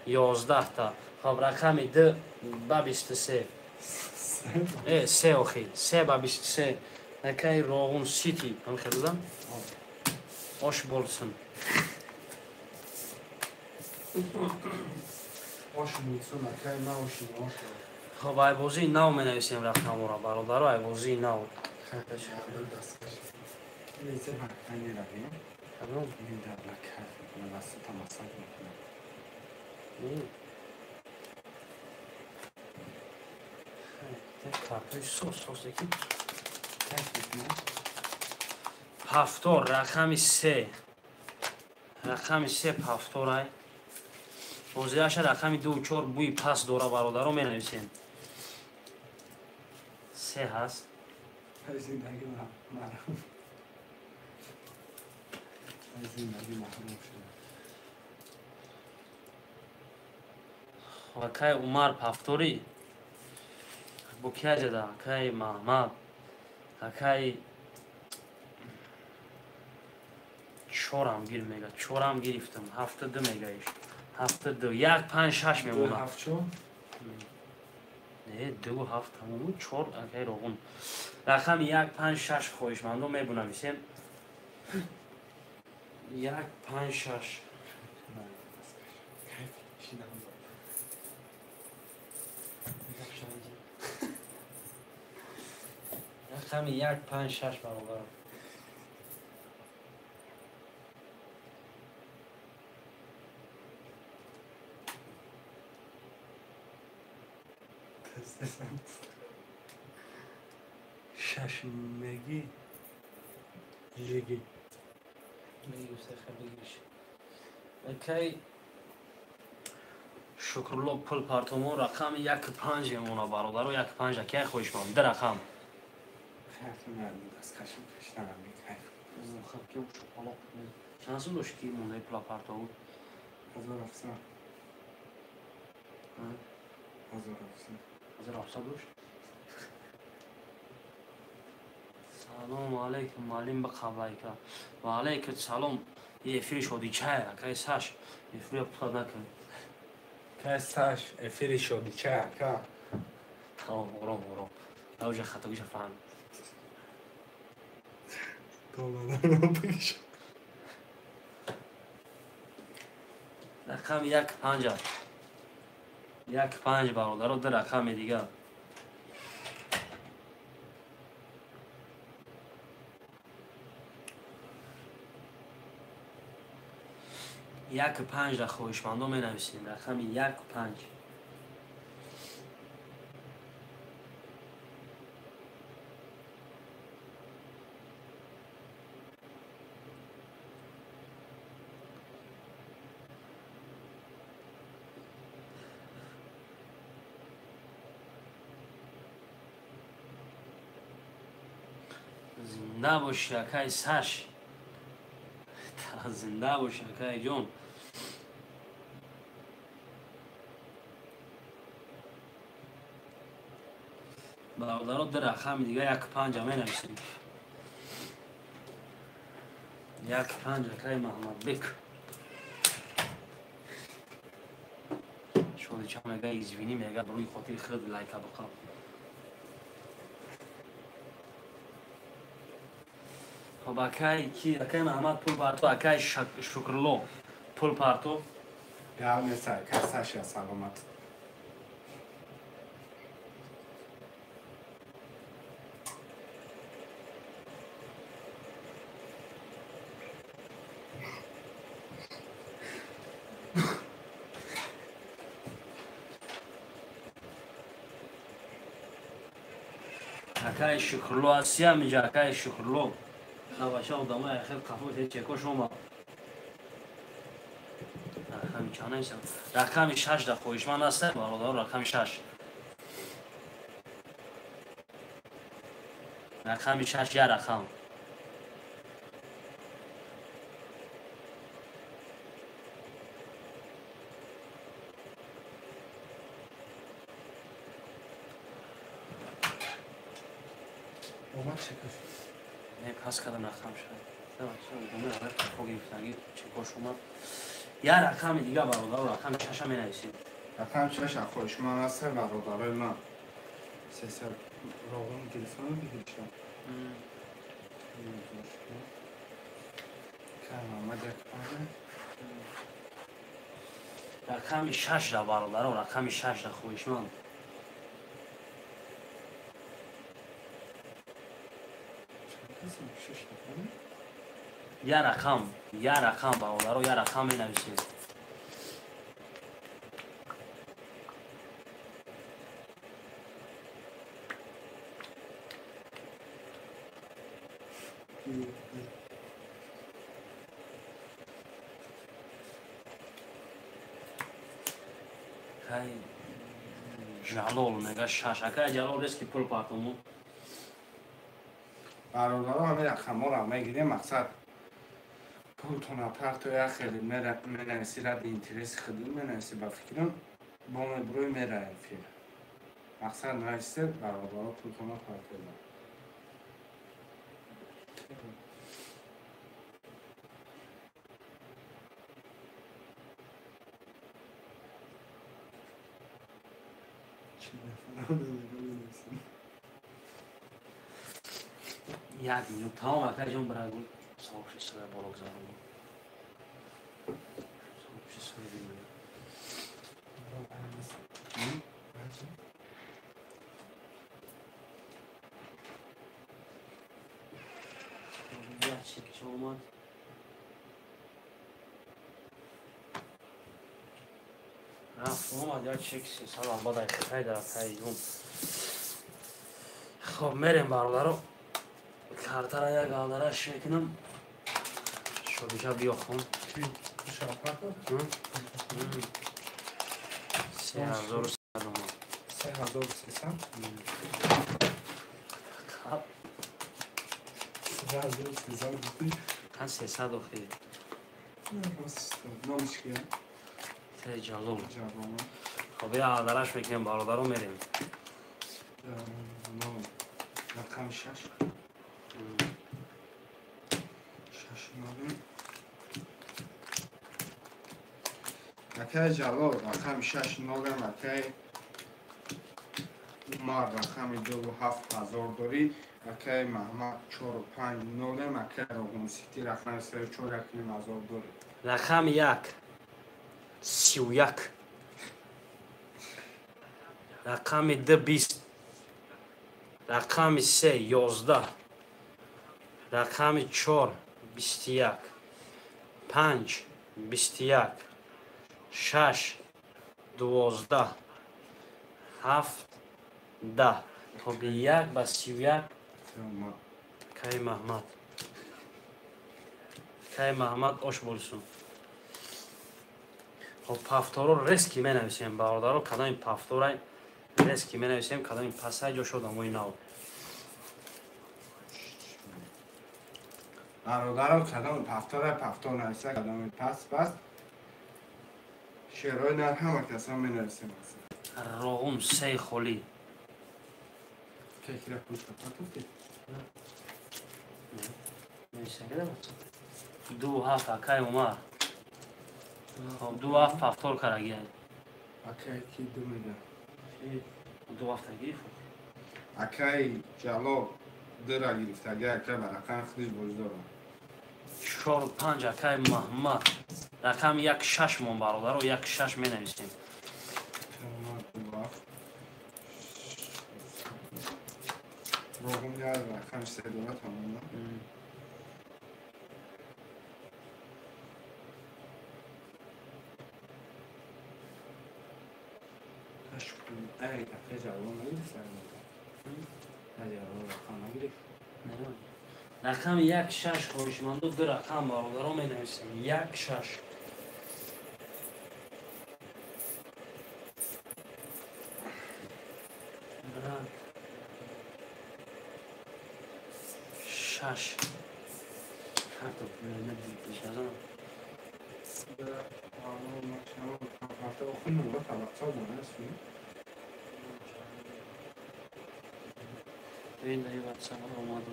7 11 та. Хоб, рақами 2 ба 23. Се охи, 3 ба 23. Акай Роғун Сити, ҳам хелдам? Ош болсын. Ош болсын, акай ма оши ош. Хоб, айбозии нав менависем рақамора, бародаро, айбозии нав. Пафтор, рақами 3. Рақами 3 пафторай. Бозиаша рақами 2 4 бӯи пас дора, бародаро, менависем. 3 ҳаст. Акай Умар пафторӣ. Бо кия ҷада? Акай Маҳмад. Акай 4 гир мега. 4 гирифтам. 7 2 мегаиш. 7 2 1 5 6 мемонад. 7 Не, 2 7 тамом 4 акай Роғун. Рақами 1 5 6 хоҳишмандо мебунависем. 1 5 6. Рақами 1 5 6 баробар. Шаш меги леги. Акай Шукрулло пул партомо рақами 1 5 мемона, бародаро, 1 5 акай хоҳишманд. Ду рақам. Чанд сум дошт ки мондаи пула партову? 1700. 1700. 1700 дошт? Салому алейкум, муаллим, бақаблайка. Ва алейкум салом. Эфири шодичай, акай Саш. Эфири пула накун. Акай Саш, эфири шодичай, ака. Тамом, ором, ором. Уже хатогиша фаҳмид. Рақами 1 5. 1 5 бародаро, ду рақами дигар. 1 5 ра хоҳишмандо менависем. Рақами 1 5. Зинда боши, акай Саш. Зинда боши, акай ҷон. Бародаро, ду рақами дига 1 5 менависем. 1 5 акай Маҳмадбек. Шодича мега, извини мега, барои хотири худ лайка бақаб. Хоб, акай ки, акай Маҳмад пул парту, акай Шукрло пул парту. Гап нест, акай Саша, саломат. Акай Шукрло асия миҷа, акай Шукрло. Хабаша одамои ахир қафо чекош омад. Рақами чанд нависам? Рақами 6 да хоҳишманд ҳастем, бародаро, рақами 6. Рақами 6 як рақам. Омад чекаш. Не пас кардам рақам шуд. Чекош омад. Я рақами дига бародаро, рақами шаша менависем. Рақами шаша хоҳишманд ҳастем бародарои ман. Сесад роғун телефон бигиршам. Рақами шашра бародаро, рақами шашра хоҳишманд. Я рақам бародаро, я рақам менависем. Кай Ҷалол мега шаш. Акай Ҷалол рески пул партому. Бародаро, ҳамин рақамҳоро мегирем, мақсад пултона партоя хеле менависи, ради интереси худи менависи, ба фикрам бо мебурӯи мера эфир. Мақсад нависе бародаро пултона партоя. Як минут тамом акай ҷон брагул сообщество боло гузаронем. Сообщество бинем. Як чек омад. Рафт омад як чек салом бадай хай дар акай ҷон. Хоб мерем бародаро. Картара як алдараш мекунам. Шобиша биёхон. 3300 омад. 3300? 3300 гуфтӣ? Қан 300 охи. Номиш кия? Ҷалол. Хоб я алдараш мекунем бародаро мерем. Рақами шаш. Акай Ҷалол рақами шаш нолем, акай Умар рақами 2,7 ҳазор дорӣ, акай Маҳмад 4,5 нолем, акай Роғунсити рақами се 4,5 ҳазор дорӣ. Рақами як 31, рақами ду 20, рақами се 11, рақами чор 21, панҷ 21, шаш 12, ҳафт 10. Хоб як ба 31. Кай Маҳмад, кай Маҳмад ош болсун. Хоб пафторо резки менависем бародаро, кадоми пафторай резки менависем, кадоми пасай ҷо шодамои нав. Бародаро, кадоми пафтора пафтор нависа, кадоми пас пас. Шерои нар ҳама каса менависем. Роғум сей холӣ. Кекира пулша партофтӣ? 2,7 акай Умар. Хоб 2,7 пафтор карагия. Акай ки ду мега? 2,7 гирифт. Акай Ҷалол дира гирифтаги, акай ба рақами худиш боз дорам. 4,5 акай Маҳмад. Рақами як шаш мон бародаро, як шаш менависем. Роғум як рақами се дора тамом. Ай, акай Ҷалол нагирифт? Ҷалол рақам нагирифт? Рақами як шаш хоҳишманду ду рақам бародаро менависем. Як шаш. Брат. Шаш. Карта назанам. Ин дай WhatsApp омад.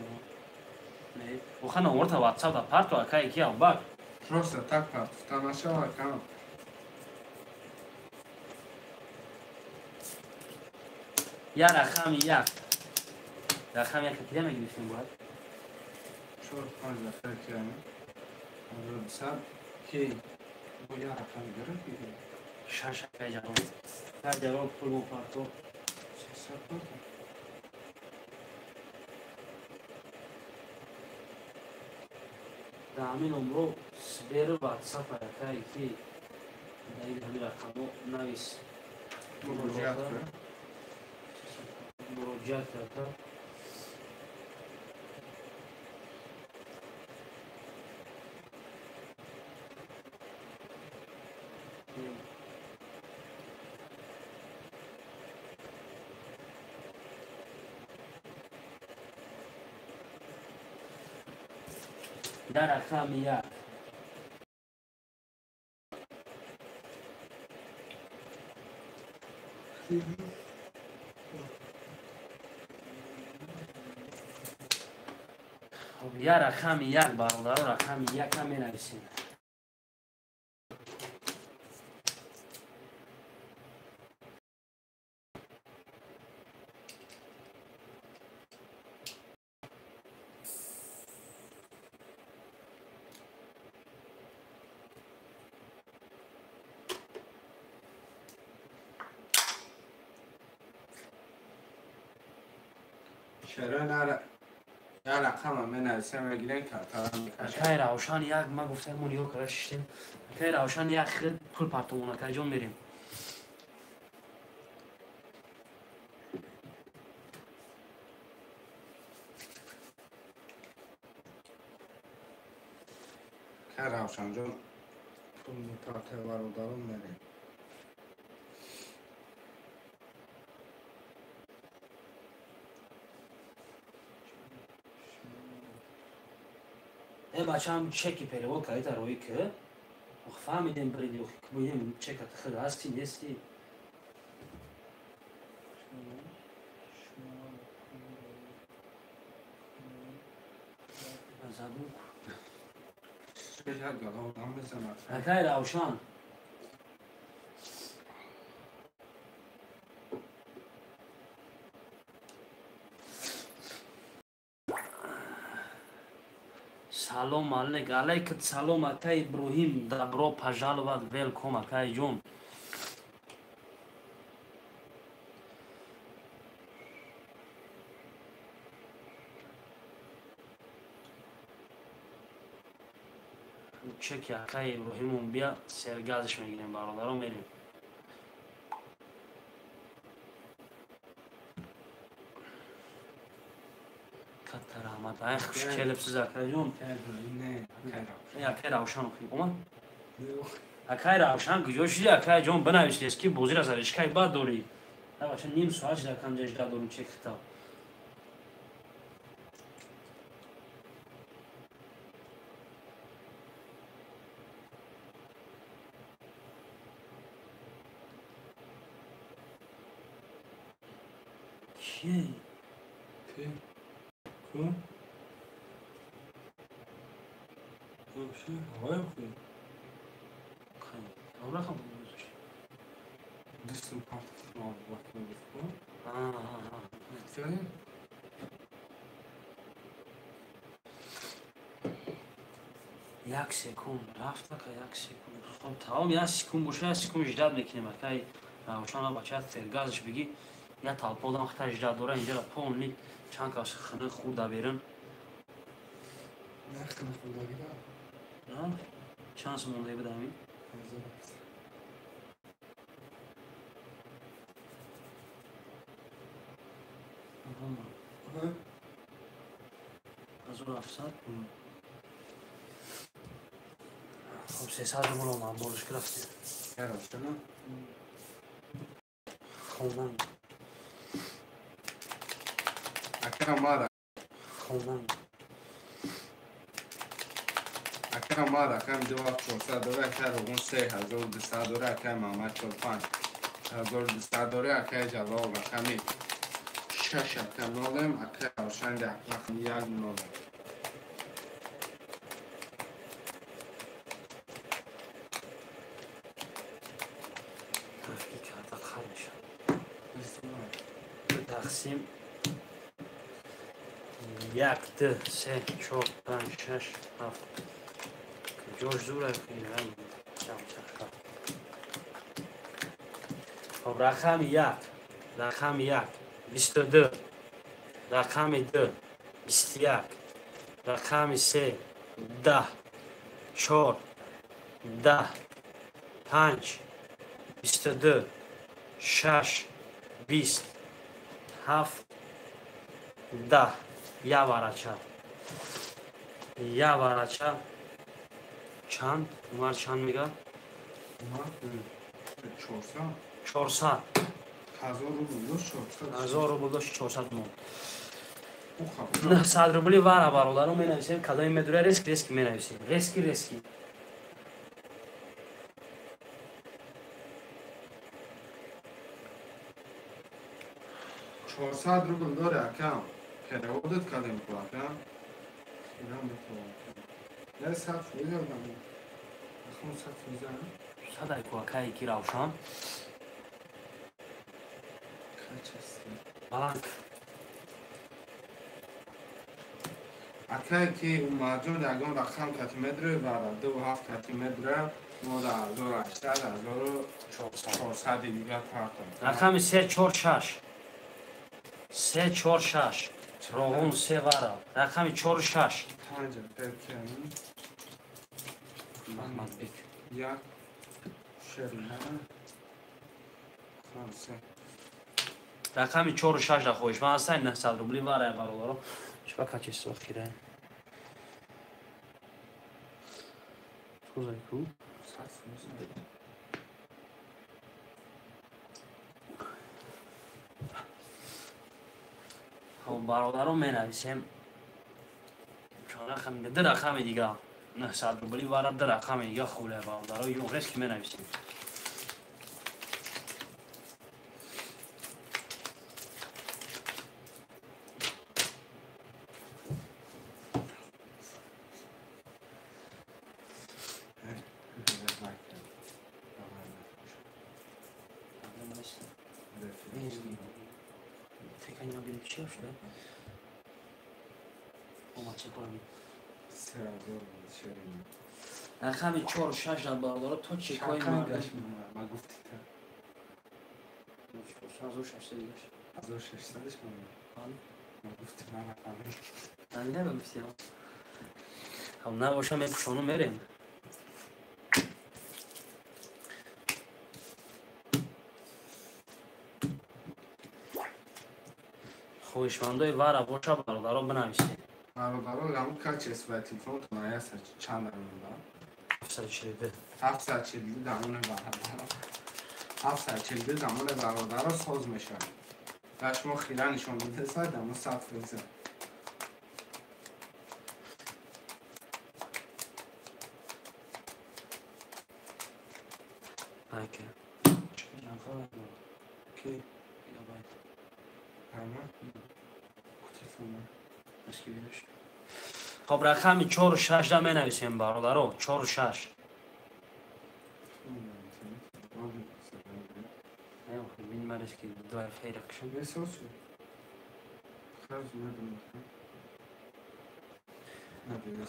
Не, оха номерта WhatsApp да парту акай ки абак. Просто так парту нашава акам. Я рақами як. Рақами як кида мегирифтем бояд? 4-5 дақиқа кида. 1200 ки бо я рақами гирифт. 6 акай ҷалол. Ҳар ҷалол пул мо парту. 300 парту. Дар ҳамин умро сбер WhatsApp акай ки дар ин ҳамин рақамо навис. Муроҷиат кун. Муроҷиат карда. Дар рақами як. Я рақами як бародаро, рақами якам менависем. Чаро нара я рақама менависем мегирем картара мекашем. Акай Равшан як ма гуфтам мо нигоҳ карда шиштем. Акай Равшан як хел пул партомон акай ҷон мерем. Акай Равшан ҷон пул мепартоя бародарон мерем. Э бачам чеки перевод карда рои ки фаҳмидем бриди буидем чека худ ҳасти нести. Забук. Акай Равшан. Салом алейк, алейк салом акай Иброҳим, добро пожаловать, велком акай ҷон. Чеки акай Иброҳимон бия, сергазш мегирем бародаро, мерем. Катта раҳмат. Ай хуш келибсиз акай ҷон. Акай Равшан омад? Акай Равшан куҷо шуди акай ҷон? Бинависед ки бозира саришкай бад дорӣ. Бача ним соат шуда камҷа жда дорум чек хитав. Кие? Ки? Ку? Ҳавоям хӯ? Рақам гузошт. Дастам партофтам Абубакр гуфт. Як секунд рафт ака, як секунд. Хоб тамом як секунд боша, як секунд ждат мекунем акай Равшана бача сергазш бигӣ. Я толпа одам хата ждат дора инҷара полный чанд кас хина хӯрда берин. Хина хӯрдагида? Чанд сум монда буд ҳамин? 1700. Хоб 300 рубл омад бориш рафтем. Равшана? Хонан. Ака мара. Хонан. Ака ма рақам 2400 дора, ака Руғун 3200 дора, ака Мамад 45200 дора, ака Ҷалол рақами шаш ака нолем, ака Равшан рақами як нолем. Тақсим 1, 2, 3, 4, 5, 6, 7. Ҷош зура. Хоб, рақами 1, рақами 1, 22, рақами 2, 21, рақами 3, 10, 4, 10, 5, 22, 6, 20, 7, 10. Я варача. Я варача. Чанд? Умар чанд мега? Умар? 400. 400. 1000 рубл дошт 400. 1000 рубл дошт 400 мон. 900 рубли вара бародаро менависем, кадоми медура резки резки менависем. Резки резки. 400 рубл доре акам. Переводит кадем ку акам. Хирам метавонам. Не сад фоиза дам. Ахом сад фоиза. Садай ку акай ки Равшан. Качество. Баланк. Акай ки Умарҷон ягон рақам кати медре вара 2.7 кати медре мо да 1800 1400 дигар партам. Рақами 3 4 6. 3 4 6. Роғун 3 вара. Рақами 4 6. 5 перкем. Маҳмадбек. 1 шерина. 5. Рақами 4 6 ра хоҳиш. Ман ҳастам 900 рубли вара бародаро. Чӣ качество хира? Сӯзай ку? Хоб бародаро менависем. Чор рақами, ду рақами дига. 900 рубли вара ду рақами дига хуле бародаро. Ё резки менависем. Рақами 4 6 ра бародаро то чекои мардум. Ма гуфти та. 1600 дигаш. 1600 ш ма. Ма гуфти ма нафаҳмидам. Намедонам ба гуфти. Хоб набоша мепӯшону мерем. Хоҳишмандои вара боша бародаро бинависед. Бародаро ламу качество телефонтон аяса чанд дамонда? 742. 742 дамони бародаро. 742 дамони бародаро соз мешавад. Ва шумо хира нишон додеса дамо 100 фоиза. Айка. Ки? Гигабайт. Ама? Телефон. Хоб рақами 4 6 да менависем бародаро. 4 6.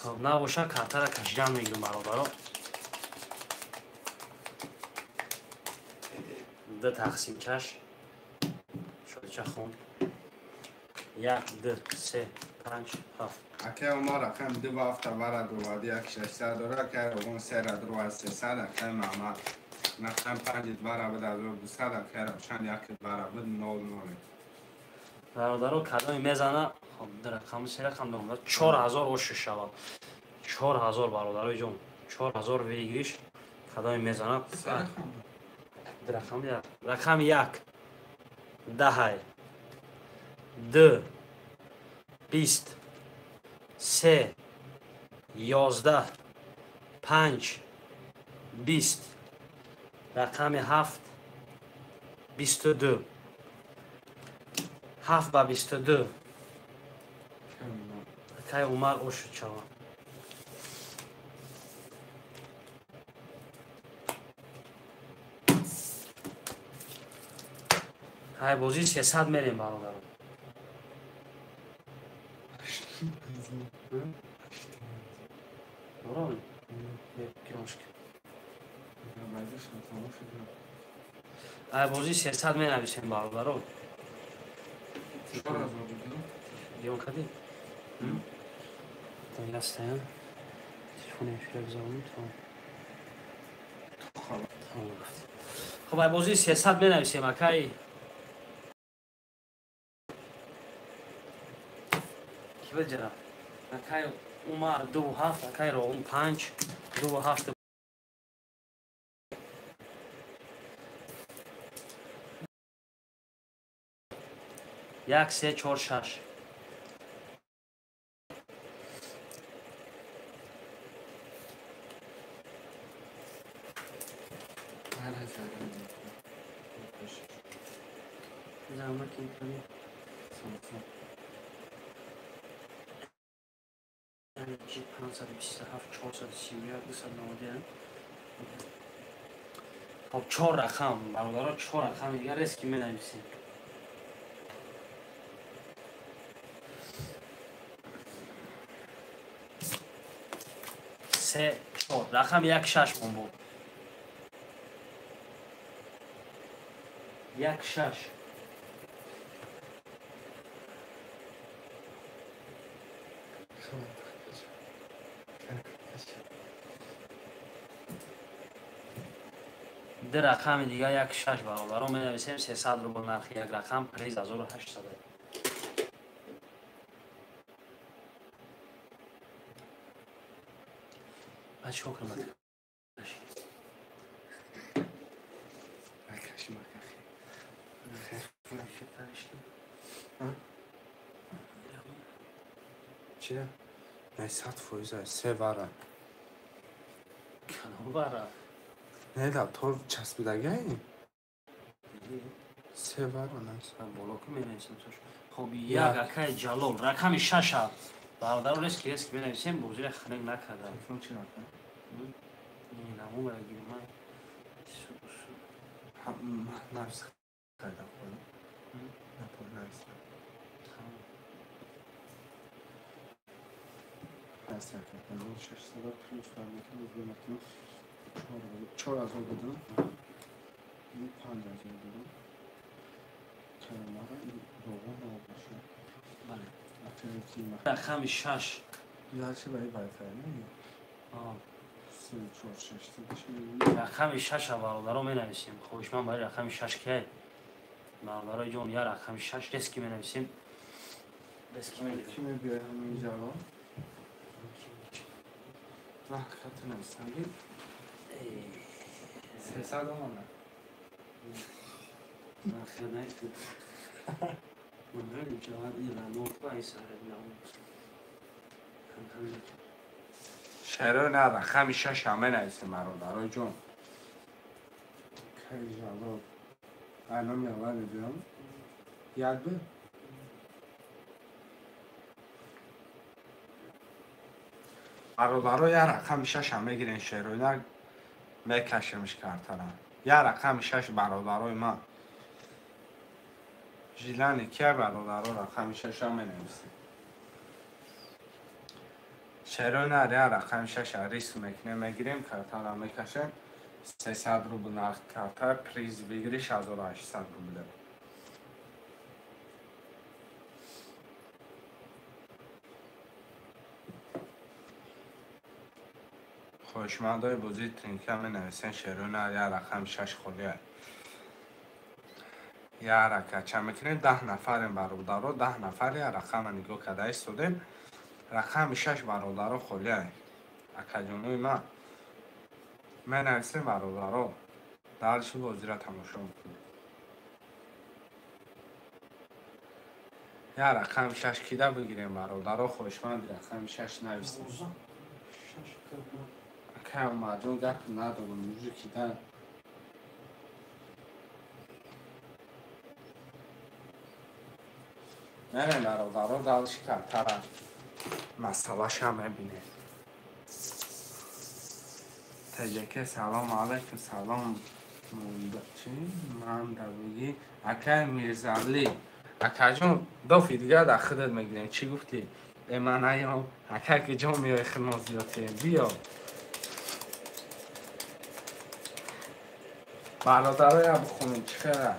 Хоб набоша картара кашидан мегирем бародаро. Д тақсим чаш. Шодича хун. 1 2 3 5 7. Акай Умар рақами 2 7 вара 2 1 600 дора, акай Роғун 3 ра 2 300, акай Маҳмад рақами 5 2 ра 1200, акай Равшан 1 2 ра 0 0. Бародаро кадоми мезана, хоб ду рақами се рақам дорам. 4000 ошиш шавад. 4000 бародарои ҷон. 4000 выигрыш кадоми мезана. Ду рақам як. Рақами 1 10 2 20 3 11 5 20 рақами 7 22 7 ба 22. Акай Умар ошуд шава. Ҳай, бозӣ 300 мерем, бародаро. Гироншка. Ай, бозӣ 300 менависем, бародаро. Гирон кардӣ? Ястая. Телефони эфира гузаронем, тамом. Хоб, ай бозии 300 менависем, акай. Ки баҷара? Акай Умар 2 7, акай Роғун 5, 2 7. Як, се, чор, шаш. Замакин. 527, 431, 291. Хоб, чор рақам, бародаро, чор рақами дигар рест, ки менависем. Се, чор рақам, як, шаш мон буд, як, шаш. Ду рақами дигар, як, шаш, бародаро, менависем. 300 рубл нархи як рақам, приз 1800. Баъд чикор кунам? Накаши, макахи. Чия? Не, 100%, се вара. Кадом вара? Не, да, то часпидагиай? Се вара, не. Боло ки менависем. Хоб, як, акай Ҷалол, рақами шаша, бародаро, рески, рески менависем, бозира ханек накардам. Телефон чи рақам? Намумара гирма. Навис карда. Навис. Навис карда. 600 плюс фармекин, 4000 додам. 5000 додам. Каламара роғон набошад. Бале. Рақами шаш. Дальше барои вайфай не? Рақами шаша, бародаро, менависем. Хоҳишманд барои рақами шаш киай? Бародарои ҷон, я рақами шаш рески менависем. Рески. Ки мебиёй ҳамин ҷаро? Хати нависанги. 300 омада. Нахер наисту. Ман ҷавоб Шеро на, рақами шаша менависем, бародарои ҷон. Кай ҷалол. Ай, номи аввал мебиём. Як б? Бародаро, я рақами шаша мегирен, шероина мекашемш картара. Я рақами шаш, бародарои ман. Жилани кия, бародаро, рақами шаша менависем. Шероина я рақами шаша риск мекунем, мегирем, картара мекашем. 300 рубл нарх карта, приз выигрыш 1800 рубля. Хоҳишмандои бозии тринка менависен, шероина я рақами шаш холия. Я ракача мекунем, 10 нафарем, бародаро, 10 нафар я рақама нигоҳ карда истодем. Рақами шаш, бародаро, холия. Акаҷонои ман, менависем, бародаро, дальше бозиро тамошо мекунем. Я рақами шаш кида бигирем, бародаро, хоҳишманди рақами шаш нависем. Акай Умарҷон, гап надорам, мужи кида. Мерем бародаро, дальше картара масъалаша мебинем. Таҷаке салом алайкум, салом чӣ ман давигӣ акай Мирзалӣ. Акаҷон, дофи дигар дар худат мегирем. Чӣ гуфтӣ? Э ман наём, ака ки ҷон меои хидмат зиёдтем. Биё. Бародароя бихонем чӣ хела.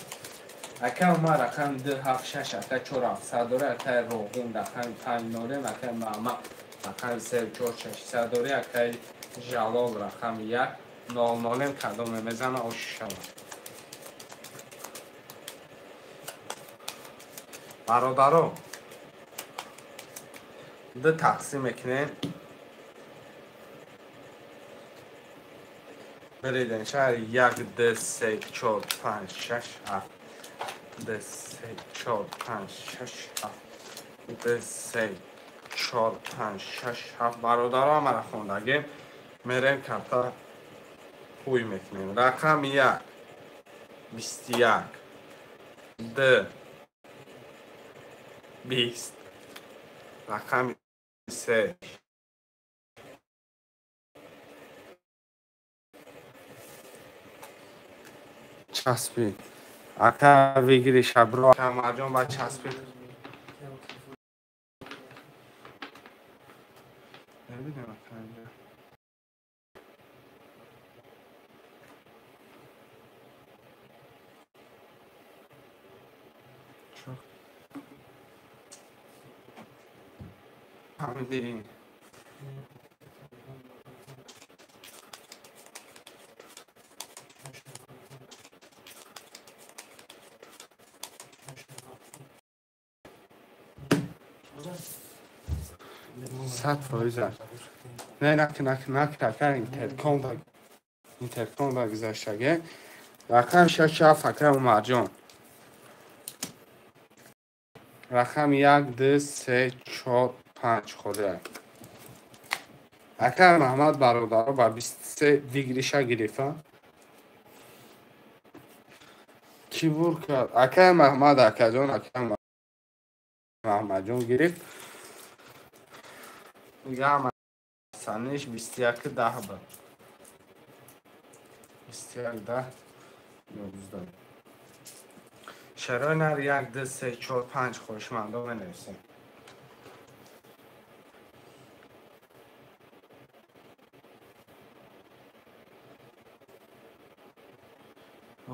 Ака Умар рақами 2 7 6, ака 4 700 дора, акай Роғун рақами 5 0, акай Маҳмад рақами 3 4 600 дора, акай Жалол рақами 1 0 0 кадоме мезана ош шавад. Бародаро, ду тақсим мекунем. Беридем шаҳри 1 2 3 4 5 6 7 2 3 4 5 6 7 2 3 4 5 6 7. Бародаро, ҳамаро хондагем. Мерем карта ҳуй мекунем. Рақами 1 21 2 20, рақами 3 часпид. Ака выигрыш шабро, ака Марҷон ба часпид. Набидем ака инҷа. Фаҳмидӣ? Сад фоиза. Не, нак, нак, нак, ака интерком да гузаштаге. Рақами 6 7 ака Умарҷон. Рақами 1 2 3 4 5 хӯрда. Ака Маҳмад бародаро ба 23 выигрыша гирифта. Кӣ бур кард? Ака Маҳмад, акаҷон, ака Маҳмадҷон гирифт. Дига саниш 21 10 буд. 21 10 19. Шарои нар 1 2 3 4 5 хоҳишмандо менависем.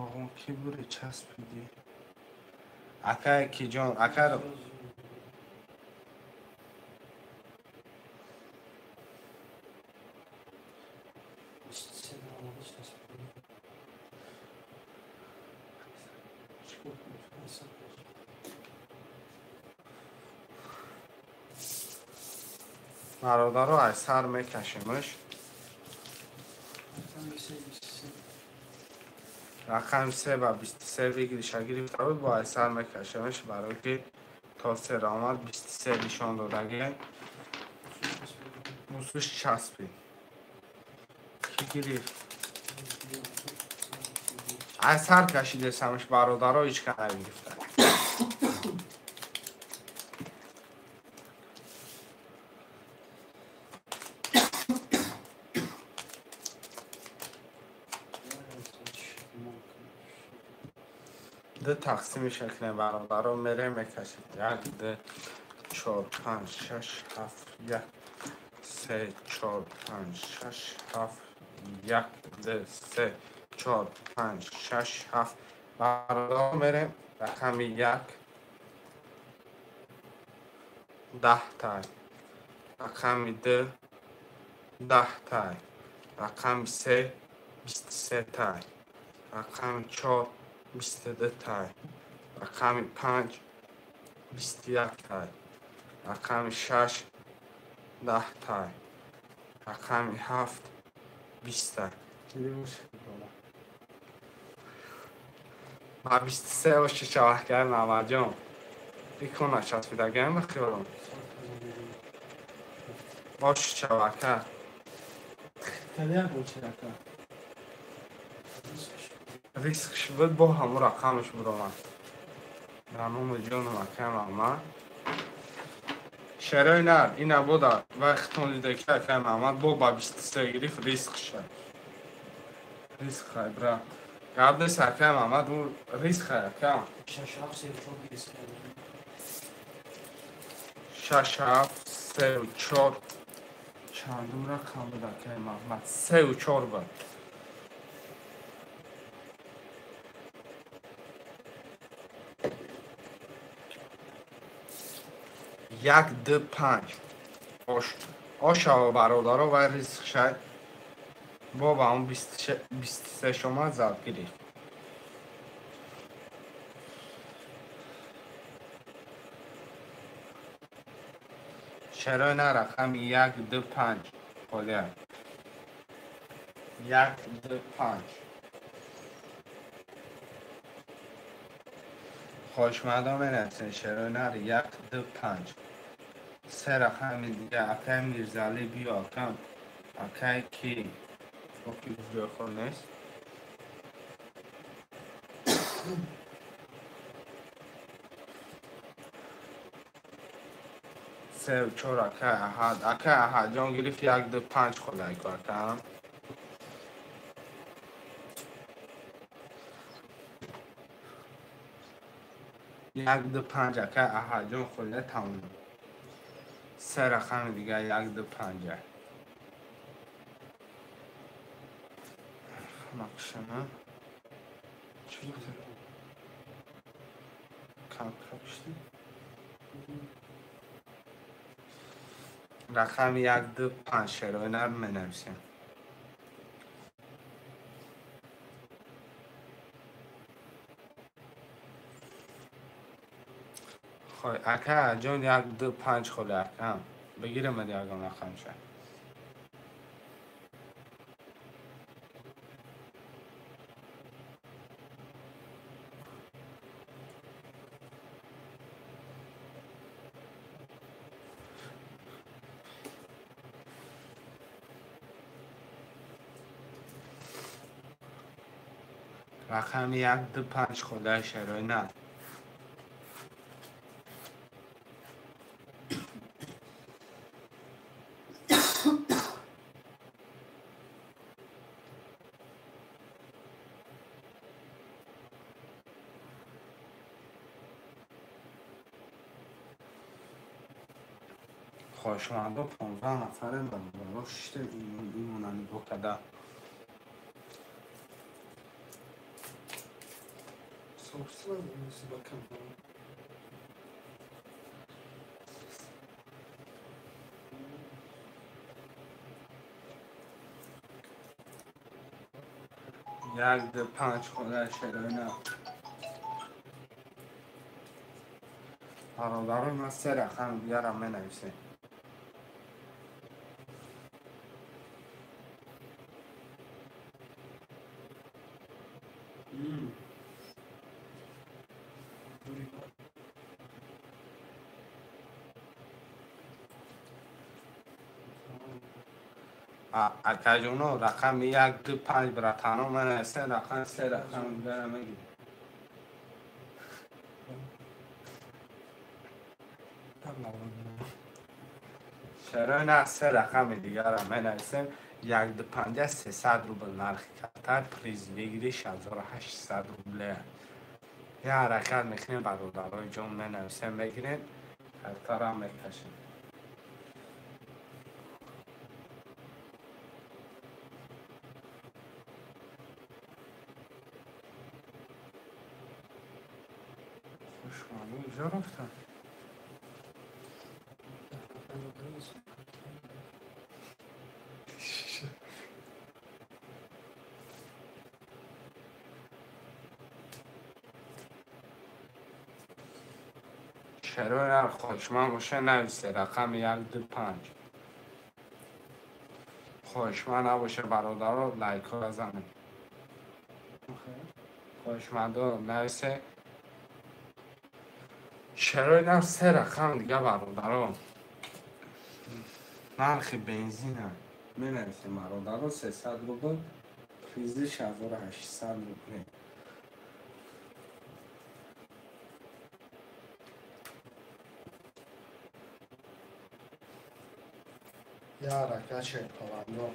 Оғон ки буре часпидӣ? Акай ки ҷон, ака бародаро аз сар мекашемш. Рақами 3 ба 23 выигрыша гирифта буд, бо аз сар мекашемш, барое ки то се омад 23 нишон додагӣ. Мусуш часпид. Ки гирифт? Аз сар кашидесамш бародаро, ҳеҷ ка нагирифта. Ду тақсими шаклем бародаро, мерем мекашем. 1 2 4 5 6 7 1 3 4 5 6 7 1 2 3 4 5 6 7. Бародаро мерем рақами 1 10 тай, рақами 2 10 тай, рақами 3 23 тай, рақами 4 22 тай, рақами 5 21 тай, рақами 6 10 тай, рақами 7 20 тай. Ба 23 оши шавах кард Маҳмадҷон. Икона часпидагиам ба хиёлам. Оши шавака. Рискш буд, бо ҳамун рақамаш буромад. Дар номи ҷону акай Маҳмад. Шерои нар ина бода вай хитон дида ки акай Маҳмад бо ба 23 гирифт, риск ша. Риск хай, бра. Гап нест, акай Маҳмад, ӯ риск хай, ака. 6 7 3 4 гирифт. 6 7 3 4 чандум рақам буд, акай Маҳмад? 3 4 буд. 1 2 5. Ош ошава бародаро, вай риск шай. Бо ба он 23 шома зад гирифт. Чаро на рақами 1 2 5 холия? 1 2 5. Хоҳишмандон менависен шерои нар 1 2 5. Се рақами дига. Акай Мирзалӣ биё, акам. Акай ки? Оки ҷои хол нест. Се чор акай Аҳад. Акай Аҳад ҷон гирифт 1 2 5 холайку акам. 1 2 5 акай Аҳад ҷон холия тамом. Се рақами дига 1 2 5. Нақшама. Чӣ кам капишти? Рақами 1 2 5 шерои нар менависем. Хой, ака ҷон 1 2 5 холи акам. Бигирам ягон рақамша. Рақами 1 2 5 холаи шерои нар. Хоҳишмандо 15 нафаре бародаро шишта имона нигоҳ карда. 1 2 5 холаи шерои нар. Бародарои ман се рақами дигарам менависем. Акаҷоно рақами 1 2 5 братано менависем, рақами се рақами дигарам мегирем. Шерои нар се рақами дигарам менависем. 1 2 5 300 рубл нархи карта, приз выигрыш 1800 рубле. Я ҳаракат мекунем бародарои ҷон, менависем, мегирем, картара мекашем. Хушманду ҷо рафтам. Шерои нар хоҳишманд боша нависе рақами 1 2 5. Хоҳишманд набоша бародаро лайкҳо занед. Хоҳишмандо нависе. Шерои нар се рақам дига бародаро. Нархи бензина менависем бародаро 300 рубл, призи 1800 рубле. Я ҳаракат шерпаландо.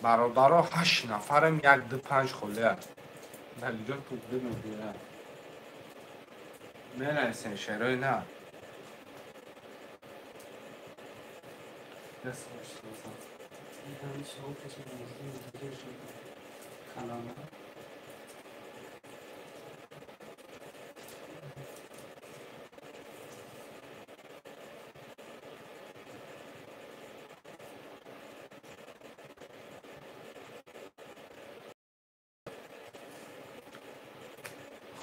Бародаро 8 нафарем 1 2 5 холия. Далиҷо тугди мегӯяд. Менависем шерои на.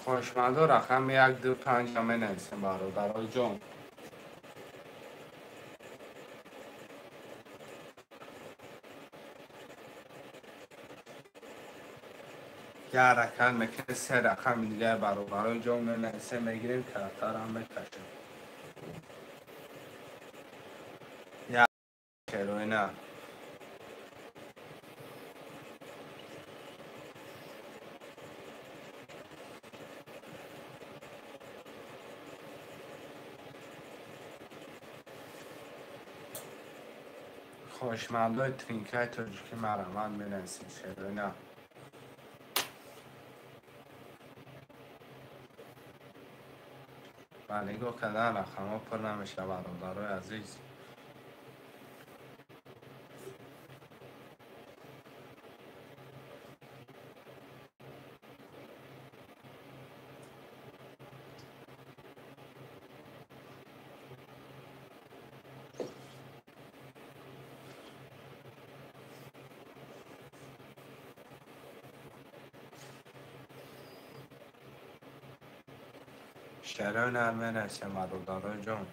Хоҳишмандо рақами 1 2 5 менависем бародарои ҷон. Я ҳаракат мекунем се рақами дигар бародарои ҷон менависем, мегирем, картарам мекашем. Я шероина. Хоҳишмандои тринкаи тоҷикӣ марҳамат менависем шероина. Ба нигоҳ кардан рақамҳо пур намешавад бародарои азиз. Шерои нар менависем бародарои ҷон.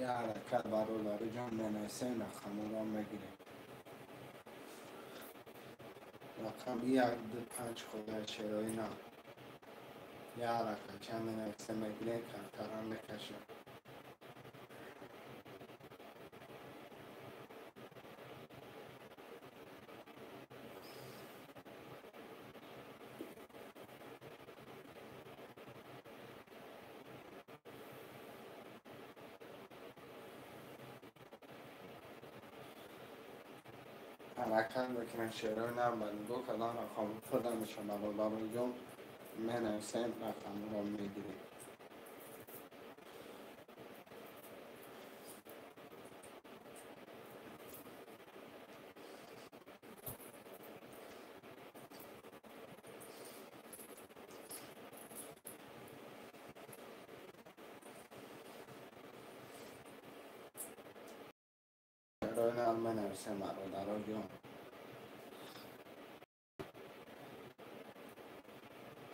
Я ҳаракат бародарои ҷон менависем, рақамҳоро мегирем. Рақами 1 2 5 холия шерои на. Я ҳаракат чанд менависем, мегирем, картарам мекашем. Ҳаракат мекунем шерои на, ба нигоҳ кардан рақамҳо пур намешавад бародарои ҷон. Менависем, рақамҳоро мегирем. Шерои нар менависем бародарои ҷон.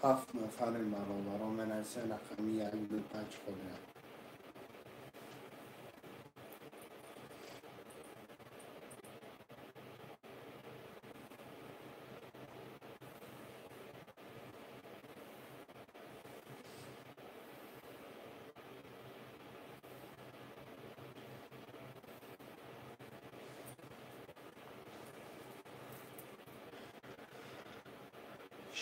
7 нафарем бародаро менависем, рақами 1 2 5 холия.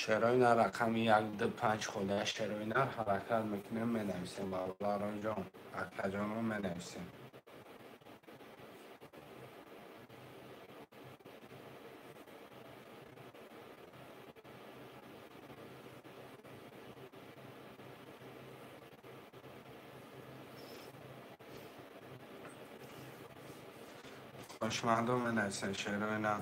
Шерои нар рақами 1 2 5 холия. Шерои нар ҳаракат мекунем, менависем бародарон ҷон, акаҷонон менависем. Хоҳишмандо менависем шерои нар.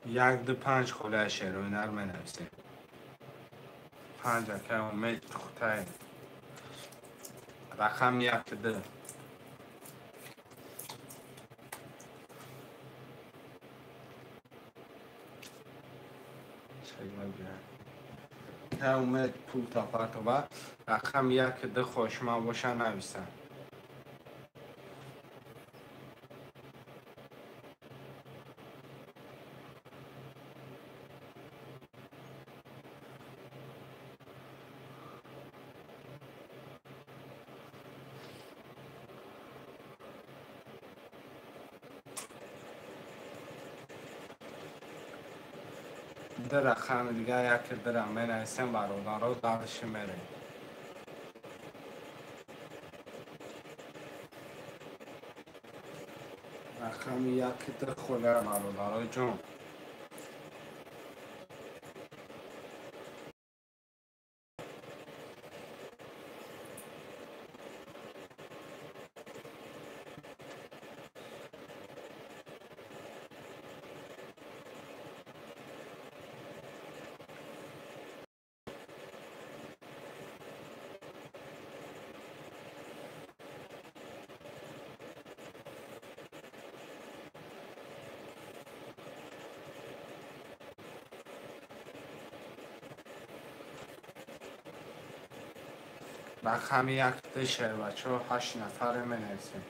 1 2 5 холия шерои нар менависем. 5 акай умед хутай. Рақами 1 2. Акай умед пул тапартова. Рақами 1 2 хошма боша нависам. Рақами дигар яке дирам менависем бародаро дарши мерем. Рақами яке ди холия бародаро ҷон. Рақами 1 2 шербачо 8 нафаре менависем.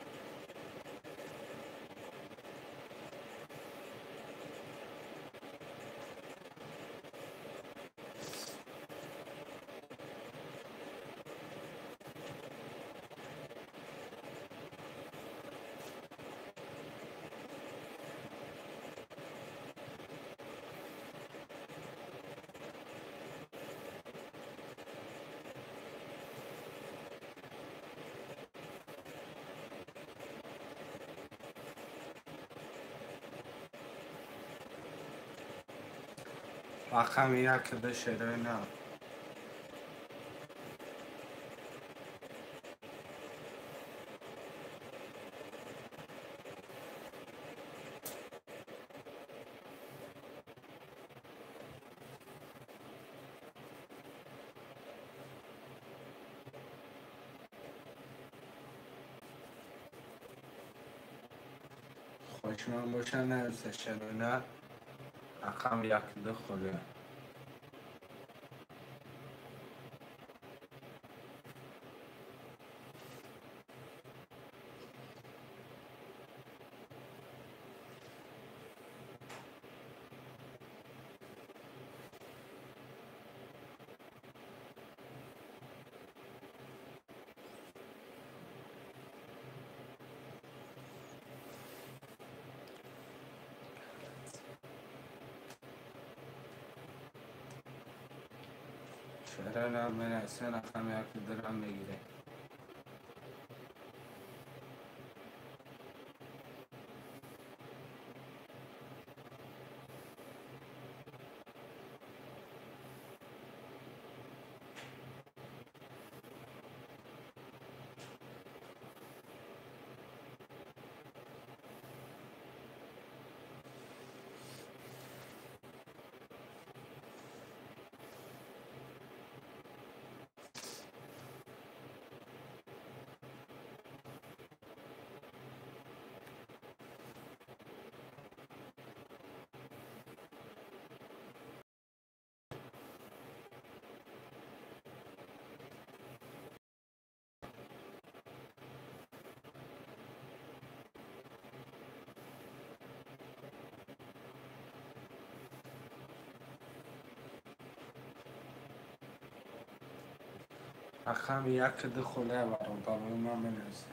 Рақами 1 2 шерои нар. Хошман боша нависа шерои нар. Рақами 1 2 холия. Чера менависем рақами 1 дирам мегирем. Рақами 1 2 холия бародарои ман менависем.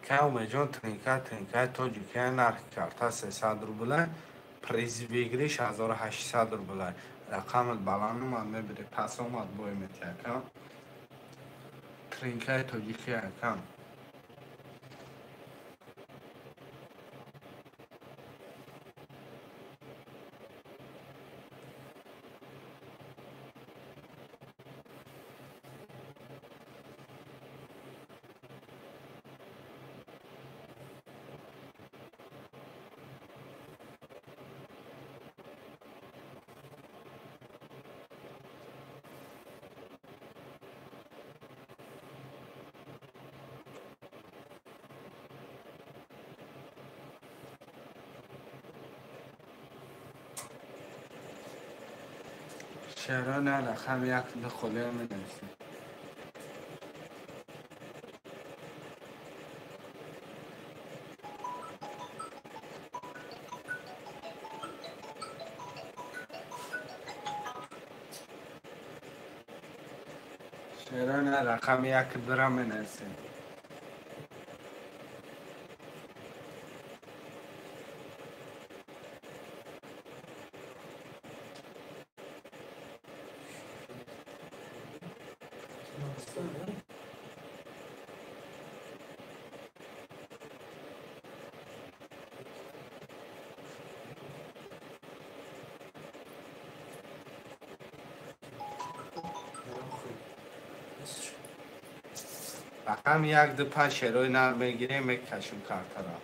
Акай Умедҷон, тринка, тринкаи тоҷикия, нархи карта 300 рубла, призи выигрыш 1800 рубла. Рақамат баланд омад, мебире, пас омад, бой мети акам. Тринкаи тоҷикия акам. Чаро на рақам як ду холия менависем? Чаро на рақам як дура менависем? Рақам як ду панҷ шерои нар мегирем, мекашем картара.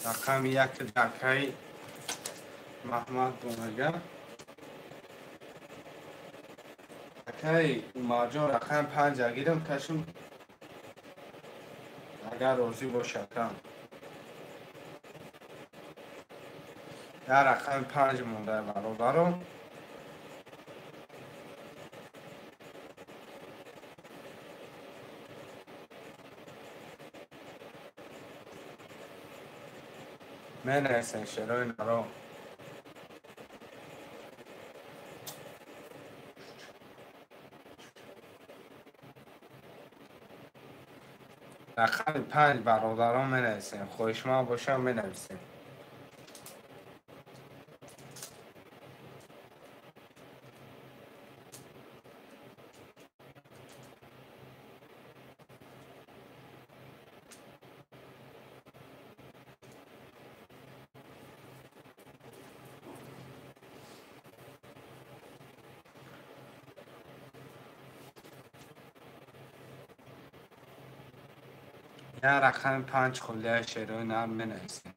Рақами як дакаи Маҳмад Бонага. Акаи Умарҷон, рақами панҷа гирем, кашем, агар розӣ бошад. Як рақами панҷ монда, бародаро. Менависем шерои наро. Рақами панҷ, бародарон, менависем. Хоҳишманд бошам, менависем. Як рақами панҷ холия шерои нар менависем.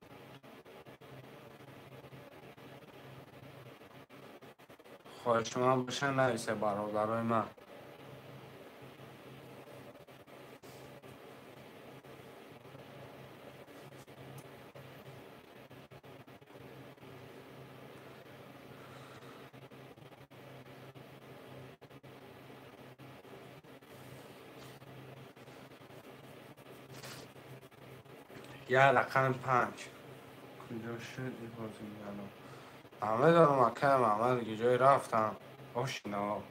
Хоҳишманд боша, нависе, бародарои ман. Як рақами панҷ. Куҷо шуд ин бозигаро? Намедонам, акай Маҳмад, куҷое рафтам. Ошино.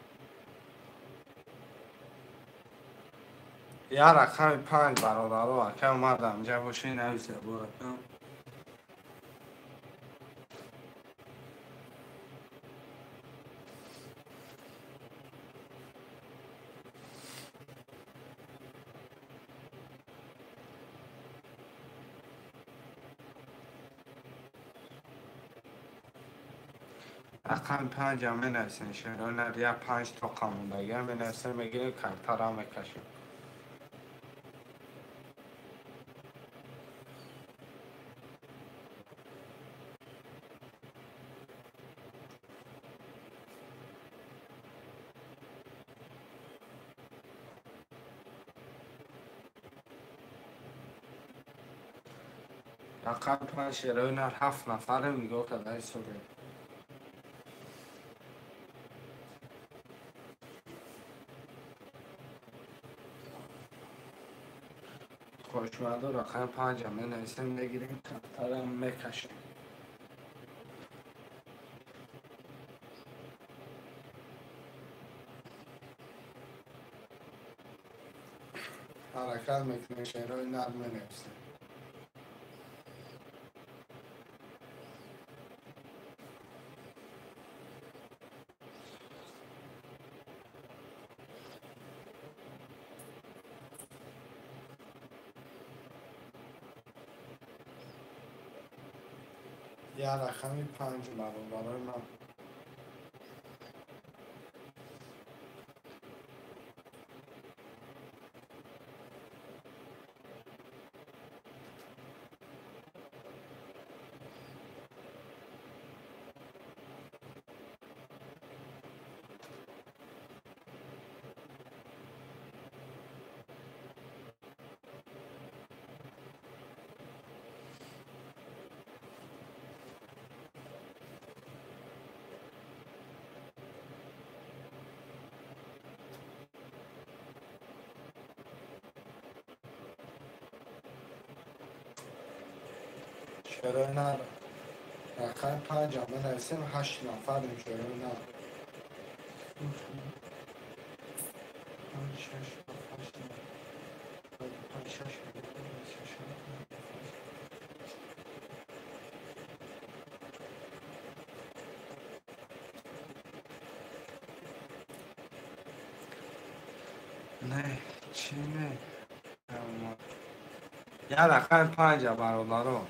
Як рақами панҷ, бародаро, акай омадам. Инҷа бошед, нависе боракам. Рақами панҷам менависем, шерои нар, як панҷ тоқа мондагиам менависем, мегирем, картара мекашем. Рақами панҷ, шерои нар, ҳафт нафарем нигоҳ карда истодем. Хоҳишмандо рақами 5 менависем, мегирем, картарам мекашем. Ҳаракат мекунем, шеърҳои нарм менависем. Я рақами 5 бародарои ман. Шерои нар рақами 5 менависем, 8 нафарем шерои нар. 5, 6, 7, 8, 5, 6, 6, Не, чӣ не? Я рақами 5 бародаро.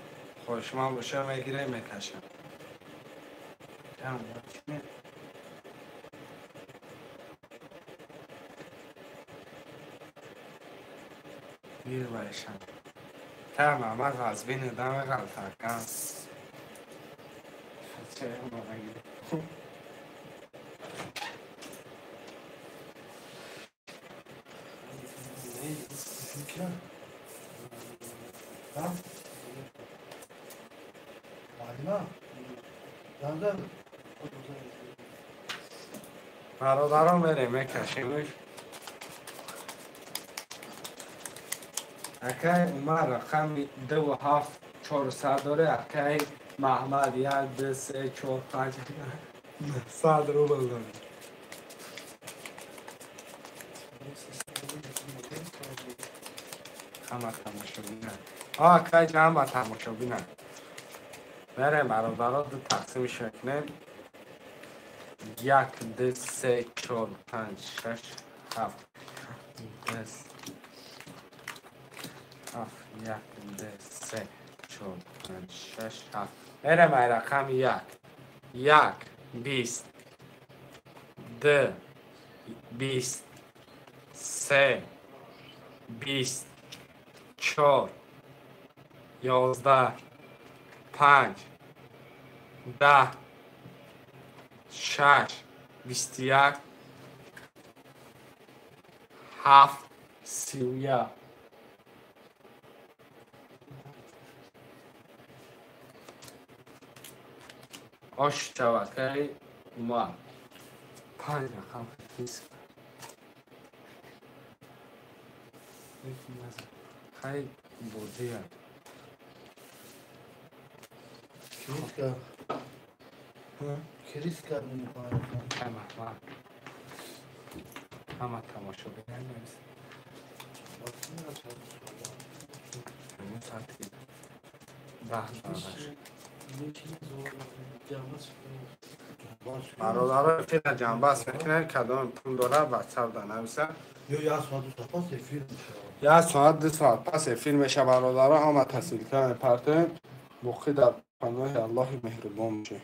Хоҳишманд боша мегирем, мекашам. Мирвайшам. Та мама ғазбин даме ғалтакан. Бародарон мерем, мекашемш. Акай Умар рақами 2 7 400 доре, акай Маҳмад 1 2 3 4 5 100 рубл доре. Ҳама тамошобинанд. Акай ҷамъ тамошобинанд. Мерем бародарон, ду тақсимш мекунем. 1 2 3 4 5 6 7 10 7 1 2 3 4 5 6 7. Мерем ай рақами 1 1 20 2 20 3 20 4 11 5 10 6 21 7 31. Ош шавакаи Умар. 5 рақам хис. Хай бозия. Кириска. Кириска Ҳама. Ҳама тамошобинан навис. Саати 10 дораш. Бародаро эфира ҷанбаст мекунем, кадом пул дора ватсап да нависа. Ё як соат ду соат пас эфир мешавад. Як соат ду соат пас эфир мешавад бародаро, ҳама таҳсилкар мепартоем. Боқӣ дар паноҳи Аллоҳи меҳрубон бошед.